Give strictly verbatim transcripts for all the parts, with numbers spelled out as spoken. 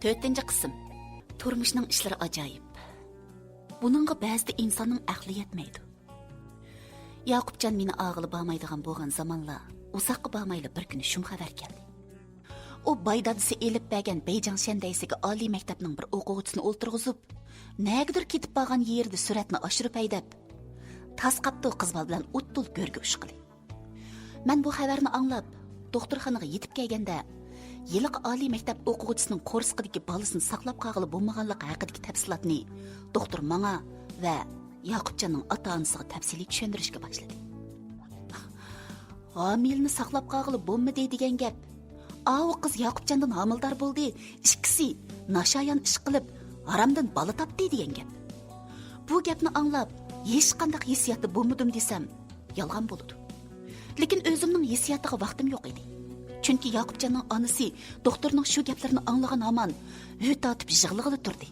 تۆتىنچى قىسىم. تۇرمۇشنىڭ ئىشلىرى ئاجايىپ. بۇنىڭغا بەزىدە ئىنساننىڭ ئەقلى يەتمەيدۇ. ياقۇپجان مېنى ئاغىلى بارمايدىغان بولغان زامانلا، ئۇزاققا بارمايلا بىر كۈنى شۇم خەۋەر كەلدى. ئۇ باي دادىسى ئېلىپ بەرگەن بېيجىڭ شەندەيسىگە ئالىي مەكتەپنىڭ بىر ئوقۇغۇچىسىنى ئولتۇرغۇزۇپ، نەگىدۇر كېتىپ بارغان يېرىدە سۈرەتنى ئاشۇرۇپ ھەيدەپ، تاس قاپتۇ قىز بالا بىلەن ئۇددۇل گۆرگە ئۇچقىلى. مەن بۇ خەۋەرنى ئاڭلاپ، دوختۇرخانىغا يېتىپ كەلگەندە، ھېلىقى ئالىي مەكتەپ ئوقۇغۇچىسىنىڭ قورسىقىدىكى بالىسىنى ساقلاپ قالغىلى بولمىغانلىقى ھەققىدىكى تەپسىلاتنى دوختۇر ماڭا ۋە ياقۇپجاننىڭ ئاتا-ئانىسىغا تەپسىلىي چۈشەندۈرۈشكە باشلىدى. ھامىلىنى ساقلاپ قالغىلى بولمىدى دېگەن گەپ. ئاۋۇ قىز ياقۇپجاندىن ھامىلىدار بولدى، ئىككىسى ناشايان ئىش قىلىپ، ھارامدىن بالا تاپتى دېگەن گەپ. بۇ گەپنى ئاڭلاپ، ھېچقانداق ھېسسىياتتا بولمىدىم دېسەم، يالغان بولىدۇ. لېكىن ئۆزۈمنىڭ ھېسسىياتىغا ۋاقتىم يوق ئىدى. چۈنكى ياقۇپجاننىڭ ئانىسى دوختۇرنىڭ شۇ گەپلىرىنى ئاڭلىغان ھامان ھۆ تارتىپ يىغلىغىلى تۇردى.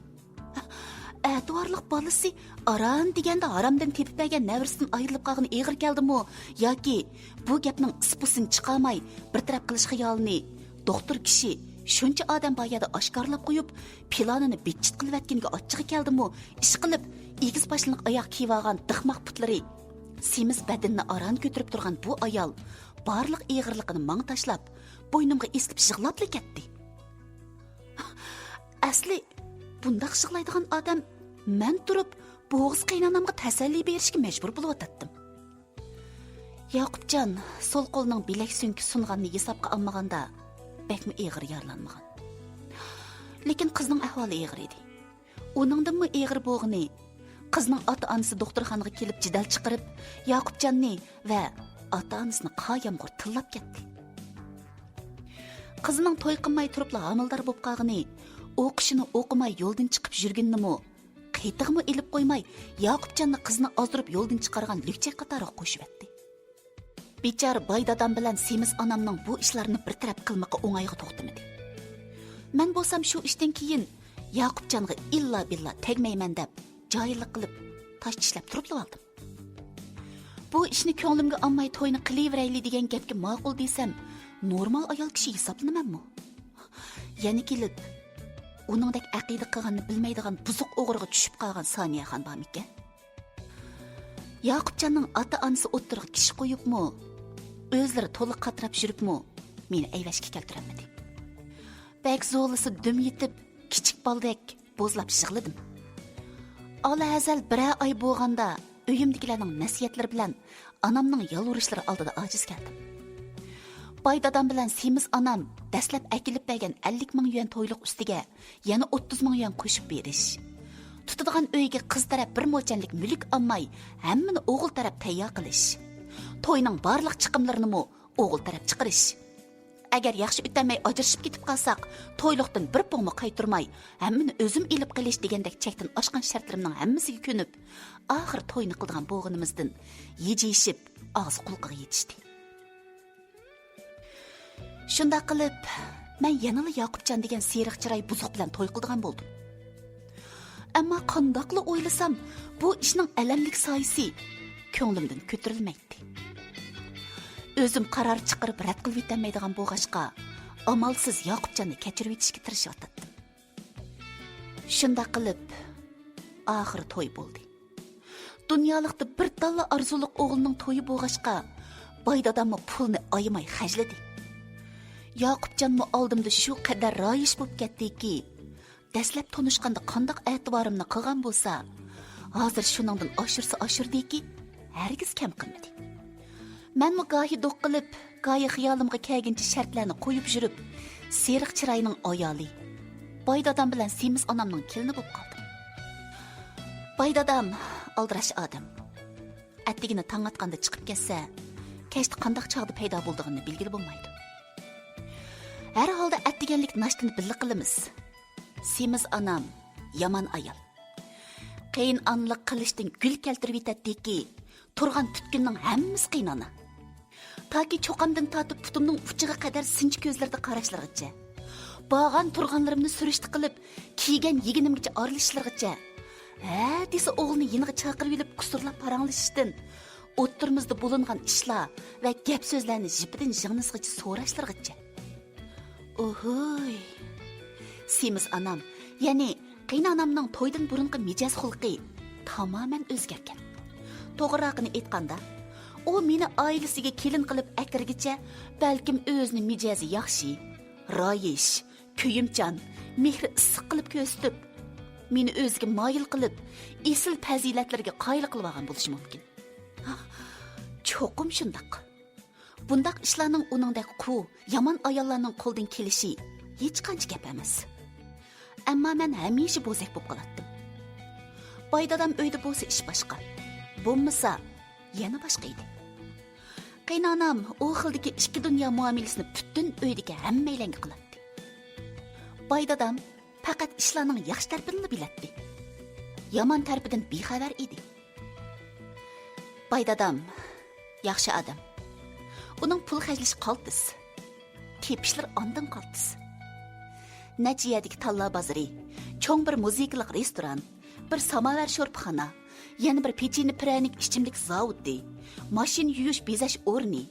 ئەتىۋارلىق بالىسى ئاران دېگەندە ھارامدىن تېپىپ بەرگەن نەۋرىسىدىن ئايرىلىپ قالغىنى ئېغىر كەلدىمۇ ياكى بۇ گەپنىڭ ئىس-پۇسىنى چىقارماي بىر تەرەپ قىلىش خىيالىنى دوختۇر كىشى شۇنچە ئادەم بار يەردە ئاشكارىلاپ قويۇپ، پىلانىنى بىتچىت قىلىۋەتكىنىگە ئاچچىقى كەلدىمۇ، ئىشقىلىپ، ئېگىز باشلىنىق ئاياغ كىيىۋالغان دىقماق پۇتلىرى، سېمىز بەدىنىنى ئاران كۆتۈرۈپ تۇرغان بۇ ئايال بارلىق ئېغىرلىقىنى ماڭا تاشلاپ، بوينۇمغا ئېسىلىپ يىغلاپلا كەتتى. ئەسلى، بۇنداق يىغلايدىغان ئادەم مەن تۇرۇپ، بوغۇز قېيىنئانامغا تەسەللى بېرىشكە مەجبۇر بولۇۋاتاتتىم. ياقۇپجان سول قولىنىڭ بىلەك سۆڭىكى سۇنغاننى ھېسابقا ئالمىغاندا، بەكمۇ ئېغىر يارىلانمىغان. لېكىن قىزنىڭ ئەھۋالى ئېغىر ئىدى. ئۇنىڭدىنمۇ ئېغىر بولغىنى، قىزنىڭ ئاتا-ئانىسى دوختۇرخانىغا كېلىپ جېدەل چىقىرىپ، ياقۇپجاننى ۋە ئاتا-ئانىسىنى قار يامغۇر تىللاپ كەتتى. قىزىنىڭ توي قىلماي تۇرۇپلا ھامىلىدار بولۇپ قالغىنى، ئوقۇشىنى ئوقۇماي يولدىن چىقىپ يۈرگىنىنىمۇ قېتىغىمۇ ئېلىپ قويماي، ياقۇپجاننى قىزنى ئازدۇرۇپ يولدىن چىقارغان لۈكچەك قاتارىغا قوشۇۋەتتى. بىچارە باي دادام بىلەن سېمىز ئانامنىڭ بۇ ئىشلارنى بىر تەرەپ قىلمىقى ئوڭايغا توختىمىدى. مەن بولسام شۇ ئىشتىن كېيىن ياقۇپجانغا ئىللا بىللا تەگمەيمەن دەپ، جاھىللىق قىلىپ، تاش چىشلەپ تۇرۇپلا ئالدىم. بۇ ئىشنى كۆڭلۈمگە ئالماي توينى قىلىۋېرەيلى دېگەن گەپكە ماقۇل دېسەم، نورمال ئايال كىشى ھېسابلىنىمەنمۇ؟ يەنە كېلىپ، ئۇنىڭدەك ئەقىدە قىلغاننى بىلمەيدىغان بۇزۇق ئوغرىغا چۈشۈپ قالغان سانىيەخان بارمىكەن؟ ياقۇپجاننىڭ ئاتا-ئانىسى ئوتتۇرىغا كىشى قويۇپمۇ، ئۆزلىرى تولا قاتراپ يۈرۈپمۇ، مېنى ئەيۋەشكە كەلتۈرەلمىدى. بەك زولىسا دۈم يېتىپ، كىچىك بالىدەك بوزلاپ يىغلىدىم. ئالا ھەزەل بىرەر ئاي بولغاندا، ئۆيۈمدىكىلەرنىڭ نەسىھەتلىرى بىلەن ئانامنىڭ يالۋۇرۇشلىرى ئالدىدا ئاجىز كەلدىم. باي دادام بىلەن سېمىز ئانام دەسلەپ ئەكېلىپ بەرگەن ئەللىك مىڭ يۈەن تويلۇق ئۈستىگە يەنە ئوتتۇز مىڭ يۈەن قوشۇپ بېرىش، تۇتىدىغان ئۆيگە قىز تەرەپ بىر موچەنلىك مۈلۈك ئالماي، ھەممىنى ئوغۇل تەرەپ تەييار قىلىش، توينىڭ بارلىق چىقىملىرىنىمۇ ئوغۇل تەرەپ چىقىرىش. ئەگەر ياخشى ئۆتەلمەي ئاجرىشىپ كېتىپ قالساق، تويلۇقتىن بىر پۇڭمۇ قايتۇرماي، ھەممىنى ئۆزۈم ئېلىپ قېلىش دېگەندەك چەكتىن ئاشقان شەرتلىرىمنىڭ ھەممىسىگە كۆنۈپ، ئاخىر توينى قىلىدىغان بولغىنىمىزدىن ھىجىيىشىپ، ئاغزى قۇلىقىغا يېتىشتى. شۇنداق قىلىپ، مەن يەنىلا ياقۇپجان دېگەن سېرىق چىراي بۇزۇق بىلەن توي قىلىدىغان بولدۇم. ئەمما قانداقلا ئويلىسام، بۇ ئىشنىڭ ئەلەملىك سايىسى كۆڭلۈمدىن كۆتۈرۈلمەيتتى. ئۆزۈم قارار چىقىرىپ رەت قىلىۋېتەلمەيدىغان بولغاچقا، ئامالسىز ياقۇپجاننى كەچۈرۈۋېتىشكە تىرىشىۋاتاتتىم. شۇنداق قىلىپ، ئاخىرى توي بولدى. دۇنيالىقتا بىر تاللا ئارزۇلۇق ئوغلىنىڭ تويى بولغاچقا، باي داداممۇ پۇلنى ئايىماي خەجلىدى. ياقۇپجانمۇ ئالدىمدا شۇ قەدەر رايىش بولۇپ كەتتىكى، دەسلەپ تونۇشقاندا قانداق ئەتىۋارىمنى قىلغان بولسا، ھازىر شۇنىڭدىن ئاشۇرسا ئاشۇردىكى، ھەرگىز كەم قىلمىدى. مەنمۇ گاھى دوق قىلىپ، گاھى خىيالىمغا كەلگىنىچە شەرتلەرنى قويۇپ يۈرۈپ، سېرىق چىراينىڭ ئايالى، باي دادام بىلەن سېمىز ئانامنىڭ كېلىنى بولۇپ قالدىم. باي دادام ئالدىراش ئادەم. ئەتىگىنى تاڭ ئاتقاندا چىقىپ كەتسە، كەچتە قانداق چاغدا پەيدا بولىدىغىنىنى بىلگىلى بولمايدۇ. ھەر ھالدا ئەتىگەنلىك ناشتىنى بىللە قىلىمىز. سېمىز ئانام يامان ئايال. قېيىنئانىلىق قىلىشتىن گۈل كەلتۈرۈۋېتەتتىكى، تۇرغان پۈتكۈلنىڭ ھەممىسى قېيىنئانا. تاكى چوقامدىن تارتىپ پۇتۇمنىڭ ئۇچىغا قەدەر سىنچى كۆزلىرىدە قاراشلىرىغىچە، بارغان تۇرغانلىرىمنى سۈرۈشتە قىلىپ، كىيگەن يېگىنىمگىچە ئارىلىشىشلىرىغىچە، ھە دېسە ئوغلىنى يېنىغا چاقىرىۋېلىپ قۇسۇرلاپ پاراڭلىشىشتىن، ئوتتۇرىمىزدا بولۇنغان ئىشلار ۋە گەپ سۆزلەرنى يىپىدىن يىڭنىسىغىچە سوراشلىرىغىچە. ئوھۇي! سېمىز ئانام، يەنى قېينانامنىڭ تويدىن بۇرۇنقى مىجەز خۇلقى تامامەن ئۆزگەرگەن. توغرىراقىنى ئېيتقاندا، ئۇ مېنى ئائىلىسىگە كېلىن قىلىپ ئەكىرگىچە، بەلكىم ئۆزىنى مىجەزى ياخشى، رايىش، كۆيۈمچان، مېھرى ئىسسىق قىلىپ كۆرسىتىپ، مېنى ئۆزىگە مايىل قىلىپ، ئېسىل پەزىلەتلىرىگە قايىل قىلىۋالغان بولۇشى مۇمكىن. چوقۇم شۇنداق. بۇنداق ئىشلارنىڭ ئۇنىڭدەك قۇ، يامان ئاياللارنىڭ قولىدىن كېلىشى ھېچقانچە گەپ ئەمەس. ئەمما مەن ھەمىشە بوزەك بولۇپ قالاتتىم. باي دادام ئۆيدە بولسا ئىش باشقا، بولمىسا يەنە باشقا ئىدى. قېينانام ئۇ خىلدىكى ئىككى دۇنيا مۇئامىلىسىنى پۈتۈن ئۆيدىكى ھەممەيلەنگە قىلاتتى. باي دادام پەقەت ئىشلارنىڭ ياخشى تەرىپىنىلا بىلەتتى. يامان تەرىپىدىن بىخەۋەر ئىدى. باي دادام ياخشى ئادەم. ئۇنىڭ پۇل خەجلىشى قالتىس. تېپىشلىرى ئاندىن قالتىس. نەچچە يەردىكى تاللا بازىرى، چوڭ بىر مۇزىكىلىق رېستوران، بىر ساماۋەر شورپىخانا، يەنە بىر پېچىنە پىرەنىك ئىچىملىك زاۋۇتى، ماشىنا يۇيۇش بېزەش ئورنى،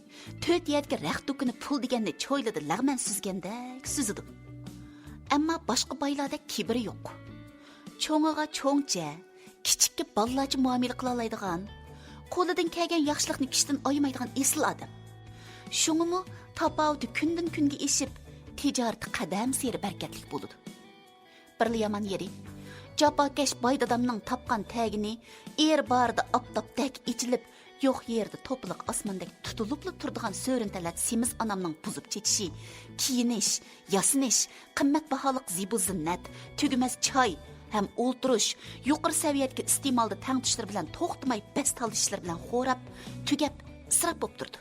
تۆت يەردىكى رەخت دۇكىنى پۇل دېگەننى چويلىدا لەغمەن سۈزگەندەك سۈزىدۇ. ئەمما باشقا بايلاردەك كىبىرى يوق. چوڭىغا چوڭچە، كىچىككە بالىلارچە مۇئامىلە قىلالايدىغان، قولىدىن كەلگەن ياخشىلىقنى كىشىدىن ئايىمايدىغان ئېسىل ئادەم. شۇڭىمۇ تاپاۋىتى كۈندىن-كۈنگە ئېشىپ، تىجارىتى قەدەم سېرى بەرىكەتلىك بولىدۇ. بىرلا يامان يېرى، جاپاكەش باي دادامنىڭ تاپقان تەگىنى ئېرى بارىدا ئاپتاپتەك ئېچىلىپ، يوق يېرىدە توپىلىق ئاسماندەك تۇتۇلۇپلا تۇرىدىغان سۆرۈن تەلەت سېمىز ئانامنىڭ بۇزۇپ چېچىشى، كىيىنىش، ياسىنىش، قىممەت باھالىق زىبۇ زىننەت، تۈگىمەس چاي ھەم ئولتۇرۇش، يۇقىرى سەۋىيەدىكى ئىستېمالدا تەڭتۇشلىرى بىلەن توختىماي بەس تالىشىشلىرى بىلەن خوراپ، تۈگەپ، ئىسراپ بولۇپ تۇرىدۇ.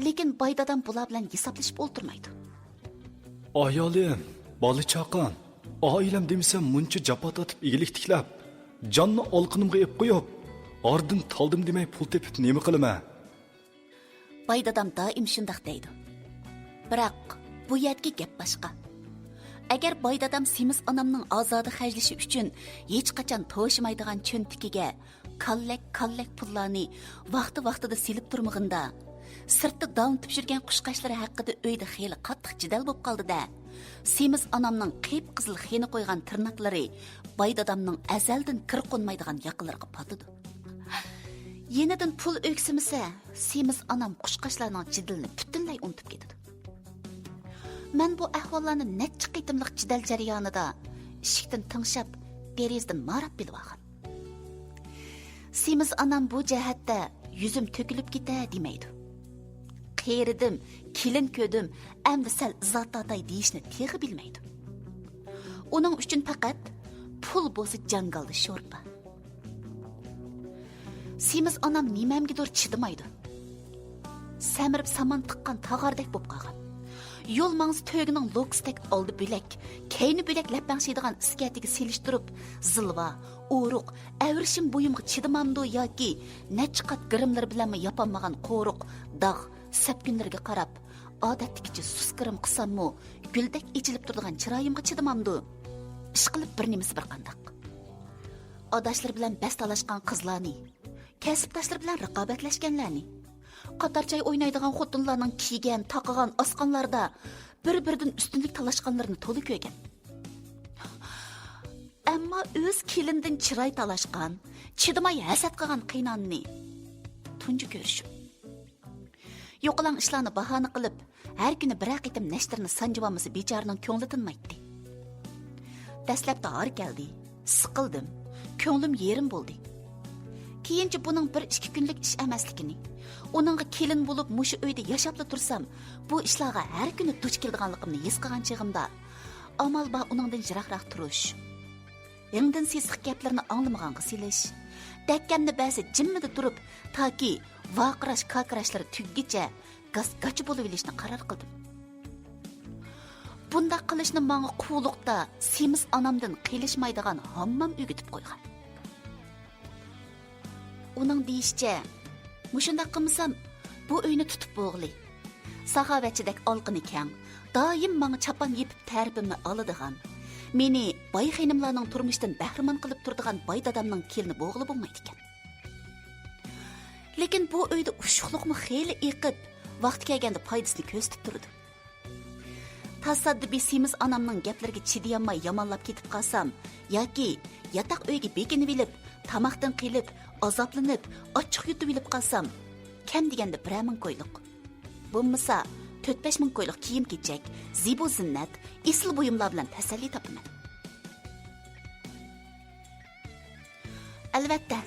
لېكىن باي دادام بۇلار بىلەن ھېسابلىشىپ ئولتۇرمايدۇ. ئايالىم، بالا چاقام، ئائىلەم دېمىسەم مۇنچە جاپا تارتىپ ئىگىلىك تىكلەپ، جاننى ئالىقىنىمغا ئېلىپ قويۇپ، ئاردىن تالدىم دېمەي پۇل تېپىپ نېمە قىلىمەن؟ باي دادام دائىم شۇنداق دەيدۇ. بىراق، بۇ يەردىكى گەپ باشقا. ئەگەر باي دادام سېمىز ئانامنىڭ ئازادە خەجلىشى ئۈچۈن ھېچقاچان توشىمايدىغان چۆنتىكىگە كاللەك-كاللەك پۇللارنى ۋاقتى-ۋاقتىدا سېلىپ تۇرمىغىنىدا، سىرتتا دانلىتىپ يۈرگەن قۇشقاچلىرى ھەققىدە ئۆيدە خېلى قاتتىق جېدەل بولۇپ قالدى-دە، سېمىز ئانامنىڭ قىپقىزىل خېنە قويغان تىرناقلىرى باي دادامنىڭ ئەزەلدىن كىر قونمايدىغان ياقىلىرىغا پاتىدۇ. يېنىدىن پۇل ئۆكسىمىسە، سېمىز ئانام قۇشقاچلارنىڭ جېدىلىنى پۈتۈنلەي ئۇنتۇپ كېتىدۇ. مەن بۇ ئەھۋاللارنى نەچچە قېتىملىق جېدەل جەريانىدا ئىشىكتىن تىڭشاپ، دېرىزىدىن ماراپ بىلىۋالغان. سېمىز ئانام بۇ جەھەتتە يۈزۈم تۆكۈلۈپ كېتە دېمەيدۇ. قېرىدىم، كېلىن كۆردۈم، ئەمدى سەل ئىزا تارتاي دېيىشنى تېخى بىلمەيدۇ. ئۇنىڭ ئۈچۈن پەقەت پۇل بولسا جاڭگالدا شورپا. سېمىز ئانام نېمەمگىدۇر چىدىمايدۇ. سەمرىپ سامان تىققان تاغاردەك بولۇپ قالغان. يول ماڭسا تۆگىنىڭ لوكىسىدەك ئالدى بۆلەك، كەينى بۆلەك لەپەڭشەيدىغان ئىسكەتىگە سېلىشتۇرۇپ، زىلۋا، ئورۇق، ئەۋرىشىم بويۇمغا چىدىمامدۇ ياكى نەچچە قات گىرىملىرى بىلەنمۇ ياپالمىغان قورۇق، داغ، سەپكۈنلىرىگە قاراپ، ئادەتتىكىچە سۇس گىرىم قىساممۇ، گۈلدەك ئېچىلىپ تۇرىدىغان چىرايىمغا چىدىمامدۇ؟ ئىشقىلىپ بىر نېمىسى بىر قانداق. ئاداشلىرى بىلەن بەس تالاشقان قىزلارنى، كەسىپداشلىرى بىلەن رىقابەتلەشكەنلەرنى، قاتار چاي ئوينايدىغان خوتۇنلارنىڭ كىيگەن، تاقىغان، ئاسقانلاردا بىر-بىرىدىن ئۈستۈنلۈك تالاشقانلىرىنى تولا كۆرگەن. ئەمما ئۆز كېلىنىدىن چىراي تالاشقان، چىدىماي ھەسەت قىلغان قېينانىنى تۇنجى كۆرۈشۈم. يوقىلاڭ ئىشلارنى باھانە قىلىپ، ھەر كۈنى بىرەر قېتىم نەشتىرىنى سانجىۋالمىسا بىچارىنىڭ كۆڭلى تىنمايتتى. دەسلەپتە ھار كەلدى، سىقىلدىم، كۆڭلۈم يېرىم بولدى. كېيىنچە بۇنىڭ بىر ئىككى كۈنلۈك ئىش ئەمەسلىكىنى، ئۇنىڭغا كېلىن بولۇپ مۇشۇ ئۆيدە ياشاپلا تۇرسام، بۇ ئىشلارغا ھەر كۈنى دۇچ كېلىدىغانلىقىمنى ھېس قىلغان چېغىمدا، ئامال بار ئۇنىڭدىن يىراقراق تۇرۇش، ھىڭدىن سېسىق گەپلىرىنى ئاڭلىمىغانغا سېلىش، دەككەمنى بەرسە جىممىدە تۇرۇپ، تاكى ۋارقىراش-كارقىراشلىرى تۈگىگىچە گاس-گاچا بولۇۋېلىشنى قارار قىلدىم. بۇنداق قىلىشنى ماڭا قۇۋلۇقتا سېمىز ئانامدىن قېلىشمايدىغان ھاممام ئۆگىتىپ قويغان. ئۇنىڭ دېيىشىچە، مۇشۇنداق قىلمىسام، بۇ ئۆينى تۇتۇپ بولغىلى، ساخاۋەتچىدەك ئالىقىنى كەڭ، دائىم ماڭا چاپان يېپىپ تەرىپىمنى ئالىدىغان، مېنى باي خېنىملارنىڭ تۇرمۇشىدىن بەھرىمەن قىلىپ تۇرىدىغان باي دادامنىڭ كېلىنى بولغىلى بولمايدىكەن. لېكىن بۇ ئۆيدە ئۇششۇقلۇقمۇ خېلى ئېقىپ، ۋاقتى كەلگەندە پايدىسىنى كۆرسىتىپ تۇرىدۇ. تاسادىپىي سېمىز ئانامنىڭ گەپلىرىگە چىدىيالماي يامانلاپ كېتىپ قالسام ياكى ياتاق ئۆيگە بېكىنىۋېلىپ، تاماقتىن قېلىپ، ئازابلىنىپ، ئاچچىق يۇتۇۋېلىپ قالسام، كەم دېگەندە بىرەر مىڭ كويلۇق، بولمىسا تۆت-بەش مىڭ كويلۇق كىيىم-كېچەك، زىبۇ-زىننەت، ئېسىل بۇيۇملار بىلەن تەسەللى تاپىمەن. ئەلۋەتتە،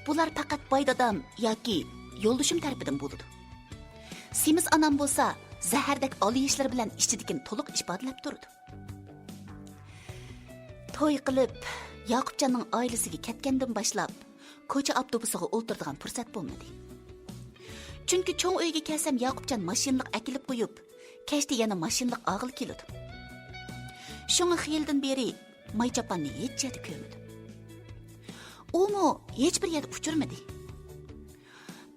بۇلار پەقەت باي دادام ياكى يولدىشىم تەرىپىدىن بولىدۇ. سېمىز ئانام بولسا زەھەردەك ئالا يېشلىرى بىلەن ئىچىدىكىنى تولۇق ئىپادىلەپ تۇرىدۇ. توي قىلىپ، ياقۇپجاننىڭ ئائىلىسىگە كەتكەندىن باشلاپ، كوچا ئاپتوبۇسىغا ئولتۇرىدىغان پۇرسەت بولمىدى. چۈنكى چوڭ ئۆيگە كەلسەم، ياقۇپجان ماشىنىلىق ئەكېلىپ قويۇپ، كەچتە يەنە ماشىنىلىق ئاغىلى كېلىدۇ. شۇڭا خېلىدىن بېرى ماي چاپاننى ھېچ يەردە كۆرمىدىم. ئۇمۇ ھېچ بىر يەردە ئۇچرىمىدى.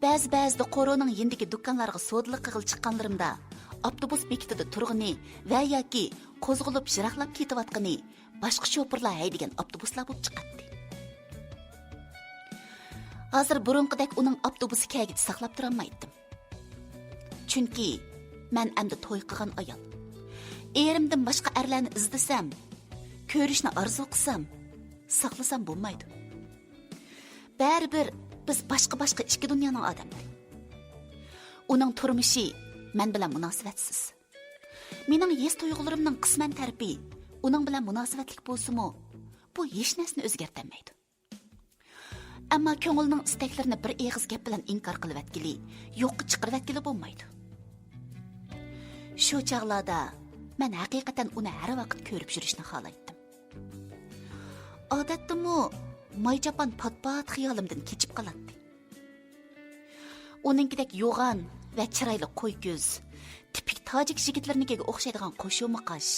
بەزى-بەزىدە قورۇنىڭ يېنىدىكى دۇكانلارغا سودىلىق قىلغىلى چىققانلىرىمدا، ئاپتوبۇس بېكىتىدە تۇرغىنى ۋە ياكى قوزغىلىپ يىراقلاپ كېتىۋاتقىنى باشقا شوپۇرلار ھەيدىگەن ئاپتوبۇسلار بولۇپ چىقاتتى. ھازىر بۇرۇنقىدەك ئۇنىڭ ئاپتوبۇسى كەلگۈچە ساقلاپ تۇرالمايتتىم. چۈنكى مەن ئەمدى توي قىلغان ئايال. ئېرىمدىن باشقا ئەرلەرنى ئىزدىسەم، كۆرۈشنى ئارزۇ قىلسام، ساقلىسام بولمايدۇ. بەرىبىر بىز باشقا-باشقا ئىككى دۇنيانىڭ ئادەملىرى. ئۇنىڭ تۇرمۇشى مەن بىلەن مۇناسىۋەتسىز. مېنىڭ ھېس-تۇيغۇلىرىمنىڭ قىسمەن تەرىپى ئۇنىڭ بىلەن مۇناسىۋەتلىك بولسىمۇ، بۇ ھېچ نەرسىنى ئۆزگەرتەلمەيدۇ. ئەمما كۆڭۈلنىڭ ئىستەكلىرىنى بىر ئېغىز گەپ بىلەن ئىنكار قىلىۋەتكىلى، يوققا چىقىرىۋەتكىلى بولمايدۇ. شۇ چاغلاردا مەن ھەقىقەتەن ئۇنى ھەر ۋاقىت كۆرۈپ يۈرۈشنى خالايتتىم. ئادەتتىمۇ ماي چاپان پات-پات خىيالىمدىن كېچىپ قالاتتى. ئۇنىڭكىدەك يوغان ۋە چىرايلىق قوي كۆز، تىپىك تاجىك يىگىتلىرىنىڭكىگە ئوخشايدىغان قوشۇمى قاش.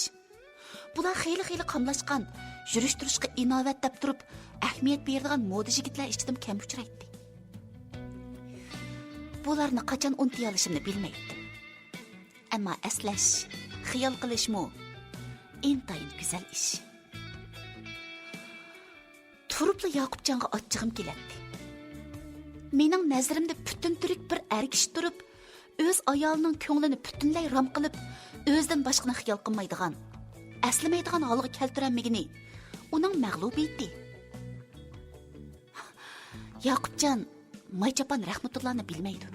بۇلار خېلى-خېلى قاملاشقان، يۈرۈش-تۇرۇشقا ئىناۋەت دەپ تۇرۇپ، ئەھمىيەت بېرىدىغان مودا يىگىتلەر ئىچىدىمۇ كەم ئۇچرايتتى. بۇلارنى قاچان ئۇنتۇيالىشىمنى بىلمەيتتىم. ئەمما ئەسلەش، خىيال قىلىشمۇ ئىنتايىن گۈزەل ئىش. تۇرۇپلا ياقۇپجانغا ئاچچىقىم كېلەتتى. مېنىڭ نەزىرىمدە پۈتۈن تىرىك بىر ئەر كىشى تۇرۇپ، ئۆز ئايالىنىڭ كۆڭلىنى پۈتۈنلەي رام قىلىپ، ئۆزىدىن باشقىنى خىيال قىلمايدىغان، ئەسلىمەيدىغان ھالغا كەلتۈرەلمىگىنى ئۇنىڭ مەغلۇبىيىتى. ياقۇپجان ماي چاپان رەھمىتۇللانى بىلمەيدۇ.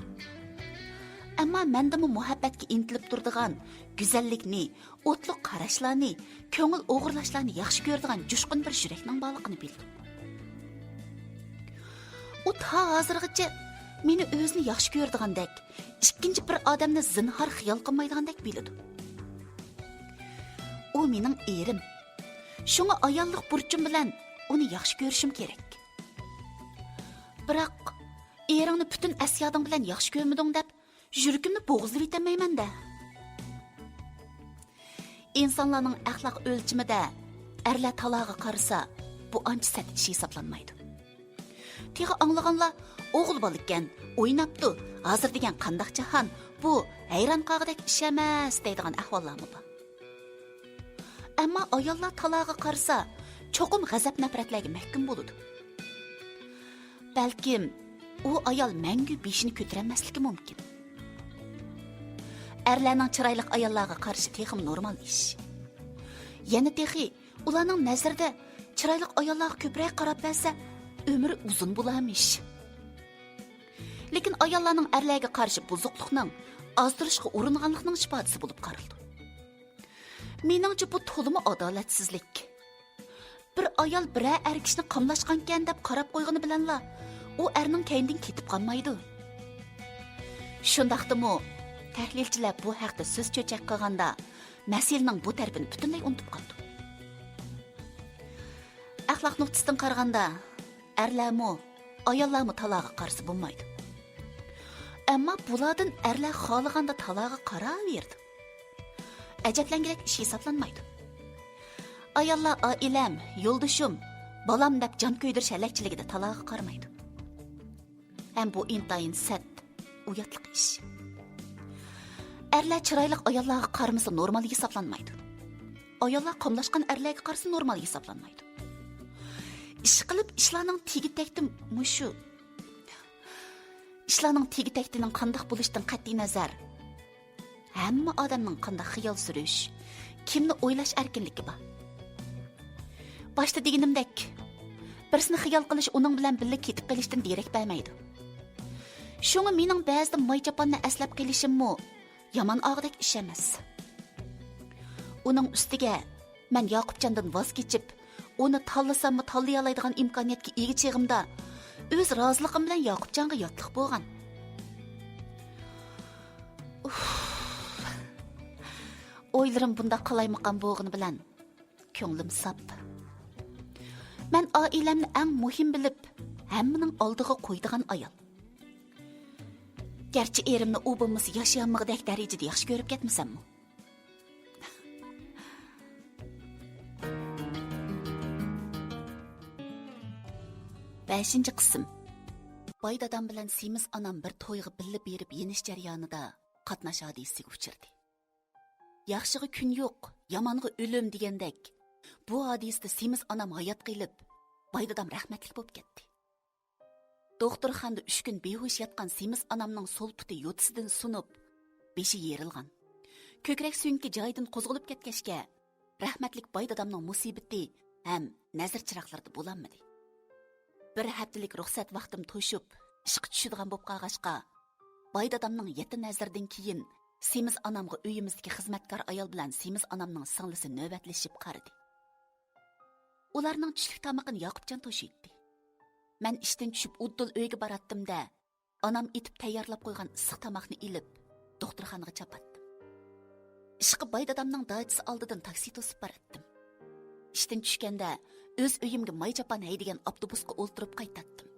ئەمما مەندىمۇ مۇھەببەتكە ئىنتىلىپ تۇرىدىغان، گۈزەللىكنى، ئوتلۇق قاراشلارنى، كۆڭۈل ئوغرىلاشلارنى ياخشى كۆرىدىغان جۇشقۇن بىر يۈرەكنىڭ بارلىقىنى بىلىدۇ. ئۇ تا ھازىرغىچە مېنى ئۆزىنى ياخشى كۆرىدىغاندەك، ئىككىنچى بىر ئادەمنى زىنھار خىيال قىلمايدىغاندەك بىلىدۇ. ئۇ مېنىڭ ئېرىم. شۇڭا ئاياللىق بۇرچۇم بىلەن ئۇنى ياخشى كۆرۈشۈم كېرەك. بىراق، ئېرىڭنى پۈتۈن ئەس-يادىڭ بىلەن ياخشى كۆرمىدىڭ دەپ، يۈرىكىمنى بوغۇزلىۋېتەلمەيمەن-دە. ئىنسانلارنىڭ ئەخلاق ئۆلچىمىدە ئەرلەر تالاغا قارىسا، بۇ ئانچە سەت ئىش ھېسابلانمايدۇ. تېخى ئاڭلىغانلار، «ئوغۇل بالىكەن، ئويناپتۇ، ھازىر دېگەن قانداق جاھان، بۇ ھەيران قالغۇدەك ئىش ئەمەس» دەيدىغان ئەھۋاللارمۇ بار. ئەمما ئاياللار تالاغا قارىسا، چوقۇم غەزەپ-نەپرەتلەرگە مەھكۇم بولىدۇ. بەلكىم، ئۇ ئايال مەڭگۈ بېشىنى كۆتۈرەلمەسلىكى مۇمكىن. ئەرلەرنىڭ چىرايلىق ئاياللارغا قارىشى تېخىمۇ نورمال ئىش. يەنە تېخى، ئۇلارنىڭ نەزىرىدە چىرايلىق ئاياللارغا كۆپرەك قاراپ بەرسە، ئۆمرى ئۇزۇن بولارمىش. لېكىن ئاياللارنىڭ ئەرلەرگە قارشى بۇزۇقلۇقنىڭ، ئازدۇرۇشقا ئۇرۇنغانلىقنىڭ ئىپادىسى بولۇپ قارىلىدۇ. مېنىڭچە، بۇ تولىمۇ ئادالەتسىزلىك. بىر ئايال بىرەر ئەر كىشىنى قاملاشقانكەن دەپ قاراپ قويغىنى بىلەنلا، ئۇ ئەرنىڭ كەينىدىن كېتىپ قالمايدۇ. شۇنداقتىمۇ، تەھلىلچىلەر بۇ ھەقتە سۆز چۆچەك قىلغاندا، مەسىلىنىڭ بۇ تەرىپىنى پۈتۈنلەي ئۇنتۇپ قالىدۇ. ئەخلاق نۇقتىسىدىن قارىغاندا، ئەرلەرمۇ، ئاياللارمۇ تالاغا قارىسا بولمايدۇ. ئەمما بۇلاردىن ئەرلەر خالىغاندا تالاغا قاراۋېرىدۇ. ئەجەبلەنگۈدەك ئىش ھېسابلانمايدۇ. ئاياللار «ئائىلەم، يولدىشىم، بالام» دەپ جان كۆيدۈرۈش ھەلەكچىلىكىدە تالاغا قارىمايدۇ. ھەم بۇ ئىنتايىن سەت، ئۇياتلىق ئىش. ئەرلەر چىرايلىق ئاياللارغا قارىمىسا نورمال ھېسابلانمايدۇ. ئاياللار قاملاشقان ئەرلەرگە قارىسا نورمال ھېسابلانمايدۇ. ئىشقىلىپ، ئىشلارنىڭ تېگى-تەكتى مۇشۇ. ئىشلارنىڭ تېگى-تەكتىنىڭ قانداق بولۇشىدىن قەتئىينەزەر، ھەممە ئادەمنىڭ قانداق خىيال سۈرۈش، كىمنى ئويلاش ئەركىنلىكى بار. باشتا دېگىنىمدەك، بىرسىنى خىيال قىلىش ئۇنىڭ بىلەن بىللە كېتىپ قېلىشتىن دېرەك بەرمەيدۇ. شۇڭا مېنىڭ بەزىدە ماي چاپاننى ئەسلەپ قېلىشىممۇ يامان ئاغۇدەك ئىش ئەمەس. ئۇنىڭ ئۈستىگە، مەن ياقۇپجاندىن ۋاز كېچىپ، ئۇنى تاللىساممۇ تاللىيالايدىغان ئىمكانىيەتكە ئىگە چېغىمدا، ئۆز رازىلىقىم بىلەن ياقۇپجانغا ياتلىق بولغان. ئۇف. ئويلىرىم بۇنداق قالايمىقان بولغىنى بىلەن، كۆڭلۈم ساپ. مەن ئائىلەمنى ئەڭ مۇھىم بىلىپ، ھەممىنىڭ ئالدىغا قويىدىغان ئايال. گەرچە ئېرىمنى ئۇ بولمىسا ياشىيالمىغۇدەك دەرىجىدە ياخشى كۆرۈپ كەتمىسەممۇ. بەشىنچى قىسىم. باي دادام بىلەن سېمىز ئانام بىر تويغا بىللە بېرىپ يېنىش جەريانىدا قاتناش ھادىسىسىگە ئۇچرىدى. ياخشىغا كۈن يوق، يامانغا ئۆلۈم دېگەندەك، بۇ ھادىسىدە سېمىز ئانام ھايات قېلىپ، باي دادام رەھمەتلىك بولۇپ كەتتى. دوختۇرخانىدا ئۈچ كۈن بىھوش ياتقان سېمىز ئانامنىڭ سول پۇتى يوتىسىدىن سۇنۇپ، بېشى يېرىلغان. كۆكرەك سۆڭىكى جايىدىن قوزغىلىپ كەتكەچكە، رەھمەتلىك باي دادامنىڭ مۇسىبىتى ھەم نەزىر چىراغلىرىدا بولالمىدى. بىر ھەپتىلىك رۇخسەت ۋاقتىم توشۇپ، ئىشقا چۈشىدىغان بولۇپ قالغاچقا، باي دادامنىڭ يەتتە نەزىرىدىن كېيىن سېمىز ئانامغا ئۆيىمىزدىكى خىزمەتكار ئايال بىلەن سېمىز ئانامنىڭ سىڭلىسى نۆۋەتلىشىپ قارىدى. ئۇلارنىڭ چۈشلۈك تامىقىنى ياقۇپجان توشۇيتتى. مەن ئىشتىن چۈشۈپ ئۇدۇل ئۆيگە باراتتىم-دە، ئانام ئېتىپ تەييارلاپ قويغان ئىسسىق تاماقنى ئېلىپ، دوختۇرخانىغا چاپاتتىم. ئىشقا باي دادامنىڭ داچىسى ئالدىدىن تاكسى توسۇپ باراتتىم. ئىشتىن چۈشكەندە، ئۆز ئۆيۈمگە ماي چاپان ھەيدىگەن ئاپتوبۇسقا ئولتۇرۇپ قايتاتتىم.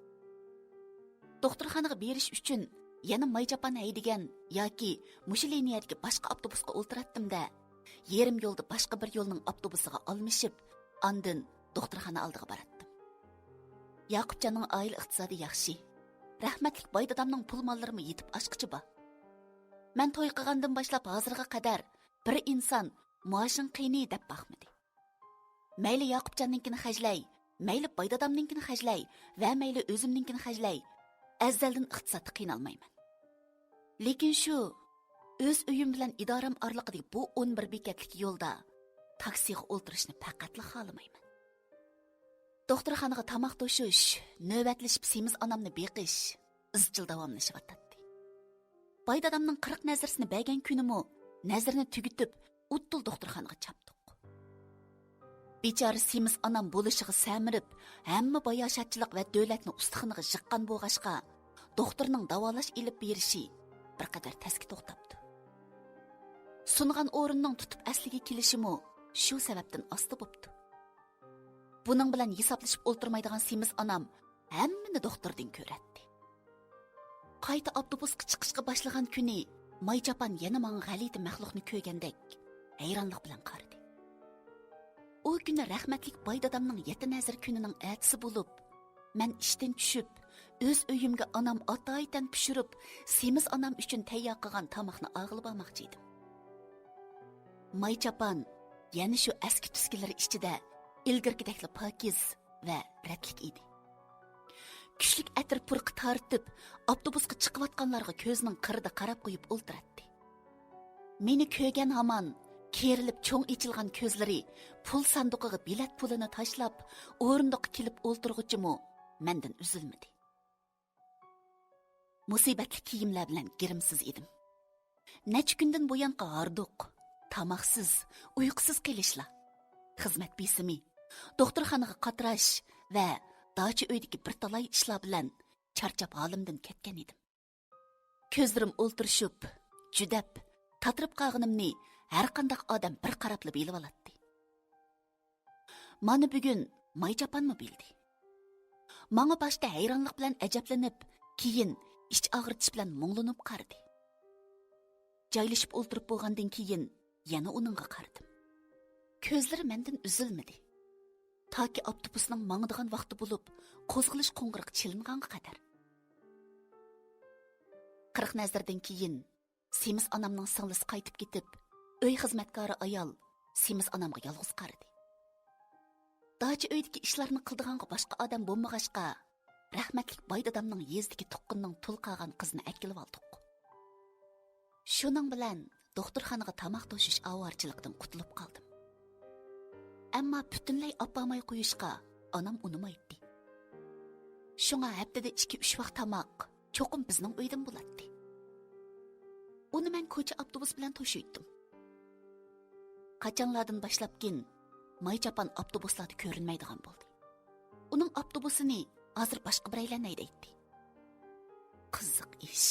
دوختۇرخانىغا بېرىش ئۈچۈن يەنە ماي چاپان ھەيدىگەن ياكى مۇشۇ لىنىيەدىكى باشقا ئاپتوبۇسقا ئولتۇراتتىم-دە، يېرىم يولدا باشقا بىر يولنىڭ ئاپتوبۇسىغا ئالمىشىپ، ئاندىن دوختۇرخانا ئالدىغا باراتتىم. ياقۇپجاننىڭ ئائىلە ئىقتىسادى ياخشى. رەھمەتلىك باي دادامنىڭ پۇل ماللىرىمۇ يېتىپ ئاشقۇچە بار. مەن توي قىلغاندىن باشلاپ ھازىرغا قەدەر بىر ئىنسان مائاشىڭ قېنى دەپ باقمىدى. مەيلى ياقۇپجاننىڭكىنى خەجلەي، مەيلى باي دادامنىڭكىنى خەجلەي ۋە مەيلى ئۆزۈمنىڭكىنى خەجلەي، ئەزەلدىن ئىقتىسادتا قىينالمايمەن. لېكىن شۇ ئۆز ئۆيۈم بىلەن ئىدارەم ئارىلىقىدىكى بۇ ئون بىر بېكەتلىك يولدا تاكسىغا ئولتۇرۇشنى پەقەتلا خالىمايمەن. دوختۇرخانىغا تاماق توشۇش، نۆۋەتلىشىپ سېمىز ئانامنى بېقىش ئىزچىل داۋاملىشىۋاتاتتى. باي دادامنىڭ قىرىق نەزىرىسىنى بەرگەن كۈنىمۇ نەزىرىنى تۈگىتىپ، ئۇدۇل دوختۇرخانىغا چاپتۇق. بىچارە سېمىز ئانام بولۇشىغا سەمرىپ، ھەممە باياشاتچىلىق ۋە دۆلەتنى ئۇستىخىنىغا يىغقان بولغاچقا، دوختۇرنىڭ داۋالاش ئېلىپ بېرىشى بىر قەدەر تەسكە توختاپتۇ. سۇنغان ئورۇننىڭ تۇتۇپ ئەسلىگە كېلىشىمۇ شۇ سەۋەبتىن ئاستا بوپتۇ. بۇنىڭ بىلەن ھېسابلىشىپ ئولتۇرمايدىغان سېمىز ئانام ھەممىنى دوختۇردىن كۆرەتتى. قايتا ئاپتوبۇسقا چىقىشقا باشلىغان كۈنى ماي چاپان يەنە ماڭا غەلىتە مەخلۇقنى كۆرگەندەك ھەيرانلىق بىلەن قارىدى. ئۇ كۈنى رەھمەتلىك باي دادامنىڭ يەتتە نەزىر كۈنىنىڭ ئەتىسى بولۇپ، مەن ئىشتىن چۈشۈپ، ئۆز ئۆيۈمگە ئانام ئاتايتەن پىشۇرۇپ، سېمىز ئانام ئۈچۈن تەييار قىلغان تاماقنى ئاغىلى بارماقچى ئىدىم. ماي چاپان يەنە شۇ ئەسكى تۈسكىلىرى ئىچىدە ئىلگىرىكىدەكلا پاكىز ۋە رەتلىك ئىدى. كۈچلۈك ئەتىر پۇرىقى تارتىپ، ئاپتوبۇسقا چىقىۋاتقانلارغا كۆزىنىڭ قىرىدا قاراپ قويۇپ ئولتۇراتتى. مېنى كۆرگەن ھامان كېرىلىپ چوڭ ئېچىلغان كۆزلىرى پۇل ساندۇقىغا بېلەت پۇلىنى تاشلاپ، ئورۇندۇققا كېلىپ ئولتۇرغۇچىمۇ مەندىن ئۈزۈلمىدى. مۇسىبەتلىك كىيىملەر بىلەن گىرىمسىز ئىدىم. نەچچە كۈندىن بۇيانقى ھاردۇق، تاماقسىز، ئۇيقۇسىز قېلىشلار، خىزمەت بېسىمى، دوختۇرخانىغا قاتراش ۋە داچا ئۆيدىكى بىر تالاي ئىشلار بىلەن چارچاپ ھالىمدىن كەتكەن ئىدىم. كۆزلىرىم ئولتۇرۇشۇپ، جۈدەپ، تاتىرىپ قالغىنىمنى ھەرقانداق ئادەم بىر قاراپلا بىلىۋالاتتى. مانا بۈگۈن ماي چاپانمۇ بىلدى. ماڭا باشتا ھەيرانلىق بىلەن ئەجەبلىنىپ، كېيىن ئىچ ئاغرىتىش بىلەن مۇڭلىنىپ قارىدى. جايلىشىپ ئولتۇرۇپ بولغاندىن كېيىن يەنە ئۇنىڭغا قارىدىم. كۆزلىرى مەندىن ئۈزۈلمىدى. تاكى ئاپتوبۇسنىڭ ماڭىدىغان ۋاقتى بولۇپ، قوزغىلىش قوڭغۇرىقى چېلىنغانغا قەدەر. قىرىق نەزىردىن كېيىن سېمىز ئانامنىڭ سىڭلىسى قايتىپ كېتىپ، ئۆي خىزمەتكارى ئايال سېمىز ئانامغا يالغۇز قارىدى. داچا ئۆيدىكى ئىشلارنى قىلىدىغانغا باشقا ئادەم بولمىغاچقا، رەھمەتلىك باي دادامنىڭ يېزىدىكى تۇغقىنىنىڭ تۇل قالغان قىزىنى ئەكېلىۋالدۇق. شۇنىڭ بىلەن دوختۇرخانىغا تاماق توشۇش ئاۋارىچىلىقىدىن قۇتۇلۇپ قالدىم. ئەمما پۈتۈنلەي ئاپارماي قويۇشقا ئانام ئۇنىمايتتى. شۇڭا ھەپتىدە ئىككى-ئۈچ ۋاق تاماق چوقۇم بىزنىڭ ئۆيدىن بولاتتى. ئۇنى مەن كوچا ئاپتوبۇس بىلەن توشۇيتتۇم. قاچانلاردىن باشلاپكىن ماي چاپان ئاپتوبۇسلاردا كۆرۈنمەيدىغان بولدى. ئۇنىڭ ئاپتوبۇسىنى ھازىر باشقا بىرەيلەن ھەيدەيتتى. قىزىق ئىش،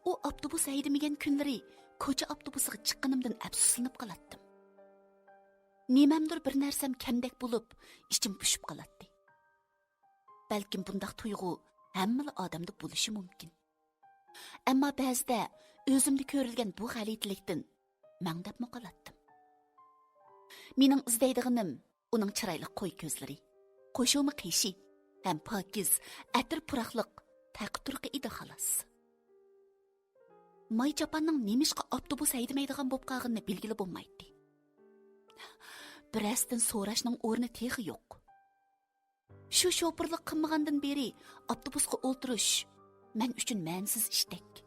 ئۇ ئاپتوبۇس ھەيدىمىگەن كۈنلىرى كوچا ئاپتوبۇسىغا چىققىنىمدىن ئەپسۇسلىنىپ قالاتتىم. نېمەمدۇر بىر نەرسەم كەمدەك بولۇپ، ئىچىم پۇشۇپ قالاتتى. بەلكىم بۇنداق تۇيغۇ ھەممىلا ئادەمدە بولۇشى مۇمكىن. ئەمما بەزىدە ئۆزۈمدە كۆرۈلگەن بۇ غەلىتىلىكتىن مەڭدەپمۇ قالاتتىم. مېنىڭ ئىزدەيدىغىنىم ئۇنىڭ چىرايلىق قوي كۆزلىرى، قوشۇما قېشى ھەم پاكىز، ئەتىر پۇراقلىق تەقى تۇرقى ئىدى، خالاس. ماي چاپاننىڭ نېمىشقا ئاپتوبۇس ھەيدىمەيدىغان بولۇپ قالغىنىنى بىلگىلى بولمايتتى. بىرەرسىدىن سوراشنىڭ ئورنى تېخى يوق. شۇ شوپۇرلۇق قىلمىغاندىن بېرى ئاپتوبۇسقا ئولتۇرۇش مەن ئۈچۈن مەنىسىز ئىشتەك،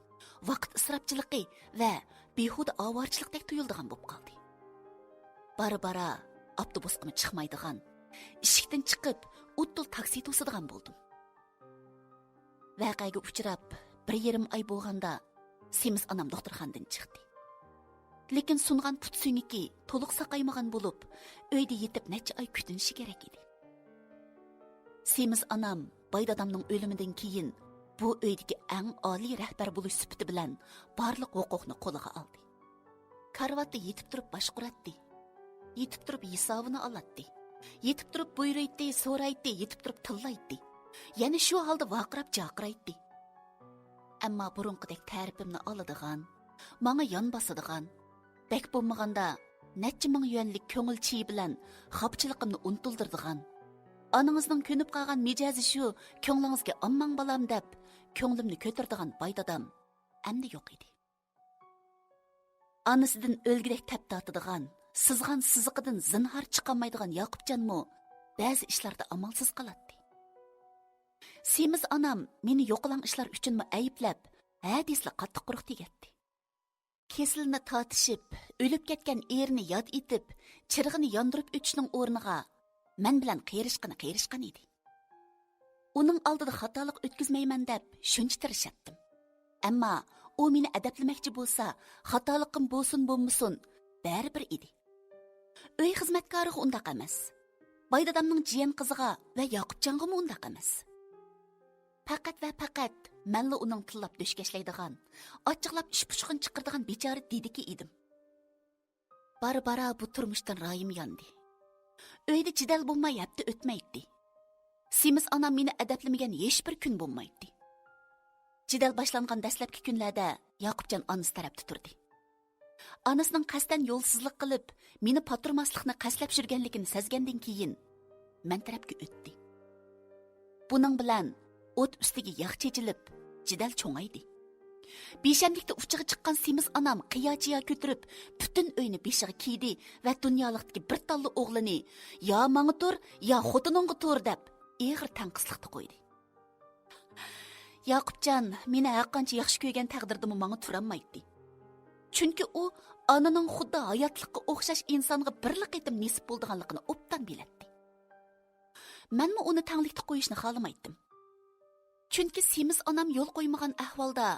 ۋاقىت ئىسراپچىلىقى ۋە بىھۇدە ئاۋارىچىلىقتەك تۇيۇلىدىغان بولۇپ قالدى. بارا-بارا ئاپتوبۇسقىمۇ چىقمايدىغان، ئىشىكتىن چىقىپ ئۇددۇل تاكسى توسىدىغان بولدۇم. ۋەقەگە ئۇچراپ بىر يېرىم ئاي بولغاندا سېمىز ئانام دوختۇرخانىدىن چىقتى. لېكىن سۇنغان پۇت سۆڭىكى تولۇق ساقايمىغان بولۇپ، ئۆيدە يېتىپ نەچچە ئاي كۈتۈنۈشى كېرەك ئىدى. سېمىز ئانام باي دادامنىڭ ئۆلۈمىدىن كېيىن بۇ ئۆيدىكى ئەڭ ئالىي رەھبەر بولۇش سۈپىتى بىلەن بارلىق ھوقۇقنى قولىغا ئالدى. كارىۋاتتا يېتىپ تۇرۇپ باشقۇراتتى. يېتىپ تۇرۇپ ھېسابىنى ئالاتتى. يېتىپ تۇرۇپ بۇيرۇيتتى، سورايتتى، يېتىپ تۇرۇپ تىللايتتى. يەنە شۇ ھالدا ۋارقىراپ جارقىرايتتى. ئەمما بۇرۇنقىدەك تەرىپىمنى ئالىدىغان، ماڭا يان باسىدىغان، بەك بولمىغاندا نەچچە مىڭ يۈەنلىك كۆڭۈل چېيى بىلەن خاپىچىلىقىمنى ئۇنتۇلدۇرىدىغان، «ئانىڭىزنىڭ كۆنۈپ قالغان مىجەزى شۇ، كۆڭلىڭىزگە ئالماڭ بالام» دەپ كۆڭلۈمنى كۆتۈرىدىغان باي دادام ئەمدى يوق ئىدى. ئانىسىدىن ئۆلگۈدەك تەپ تارتىدىغان، سىزغان سىزىقىدىن زىنھار چىقالمايدىغان ياقۇپجانمۇ بەزى ئىشلاردا ئامالسىز قالاتتى. سېمىز ئانام مېنى يوقىلاڭ ئىشلار ئۈچۈنمۇ ئەيىبلەپ، ھە دېسىلا قاتتىق قۇرۇق تېگەتتى. كېسىلىنى تارتىشىپ، ئۆلۈپ كەتكەن ئېرىنى ياد ئېتىپ، چىرىغىنى ياندۇرۇپ ئۆتۈشنىڭ ئورنىغا، مەن بىلەن قېرىشقىنى قېرىشقان ئىدى. ئۇنىڭ ئالدىدا خاتالىق ئۆتكۈزمەيمەن دەپ شۇنچە تىرىشاتتىم. ئەمما ئۇ مېنى ئەدەپلىمەكچى بولسا، خاتالىقىم بولسۇن بولمىسۇن، بەرىبىر ئىدى. ئۆي خىزمەتكارىغا ئۇنداق ئەمەس. باي دادامنىڭ جىيەن قىزىغا ۋە ياقۇپجانغىمۇ ئۇنداق ئەمەس. پەقەت ۋە پەقەت مەنلا ئۇنىڭ تىللاپ دۆشكەشلەيدىغان، ئاچچىقلاپ ئىش پۇشۇقىنى چىقىرىدىغان بىچارە دېدىكى ئىدىم. بارا-بارا بۇ تۇرمۇشتىن رايىم ياندى. ئۆيدە جېدەل بولماي ھەپتە ئۆتمەيتتى. سېمىز ئانام مېنى ئەدەپلىمىگەن ھېچبىر كۈن بولمايتتى. جېدەل باشلانغان دەسلەپكى كۈنلەردە ياقۇپجان ئانىسى تەرەپتە تۇردى. ئانىسىنىڭ قەستەن يولسىزلىق قىلىپ، مېنى پاتۇرماسلىقنى قەستلەپ يۈرگەنلىكىنى سەزگەندىن كېيىن، مەن تەرەپكە ئۆتتى. بۇنىڭ بىلەن ئوت ئۈستىگە ياغ چېچىلىپ، جېدەل چوڭايدى. بىشەملىكتە ئۇچىغا چىققان سېمىز ئانام قىيا-چىيا كۆتۈرۈپ، پۈتۈن ئۆينى بېشىغا كىيدى ۋە دۇنيالىقتىكى بىر تاللا ئوغلىنى «يا ماڭا تۇر، يا خوتۇنۇڭغا تۇر» دەپ، ئېغىر تەنقىسلىقتا قويدى. ياقۇپجان مېنى ھەرقانچە ياخشى كۆرگەن تەقدىردىمۇ ماڭا تۇرالمايتتى. چۈنكى ئۇ ئانىنىڭ خۇددى ھاياتلىققا ئوخشاش ئىنسانغا بىرلا قېتىم نېسىپ بولىدىغانلىقىنى ئوبدان بىلەتتى. مەنمۇ ئۇنى تەڭلىكتە قويۇشنى خالىمايتتىم. چۈنكى سېمىز ئانام يول قويمىغان ئەھۋالدا،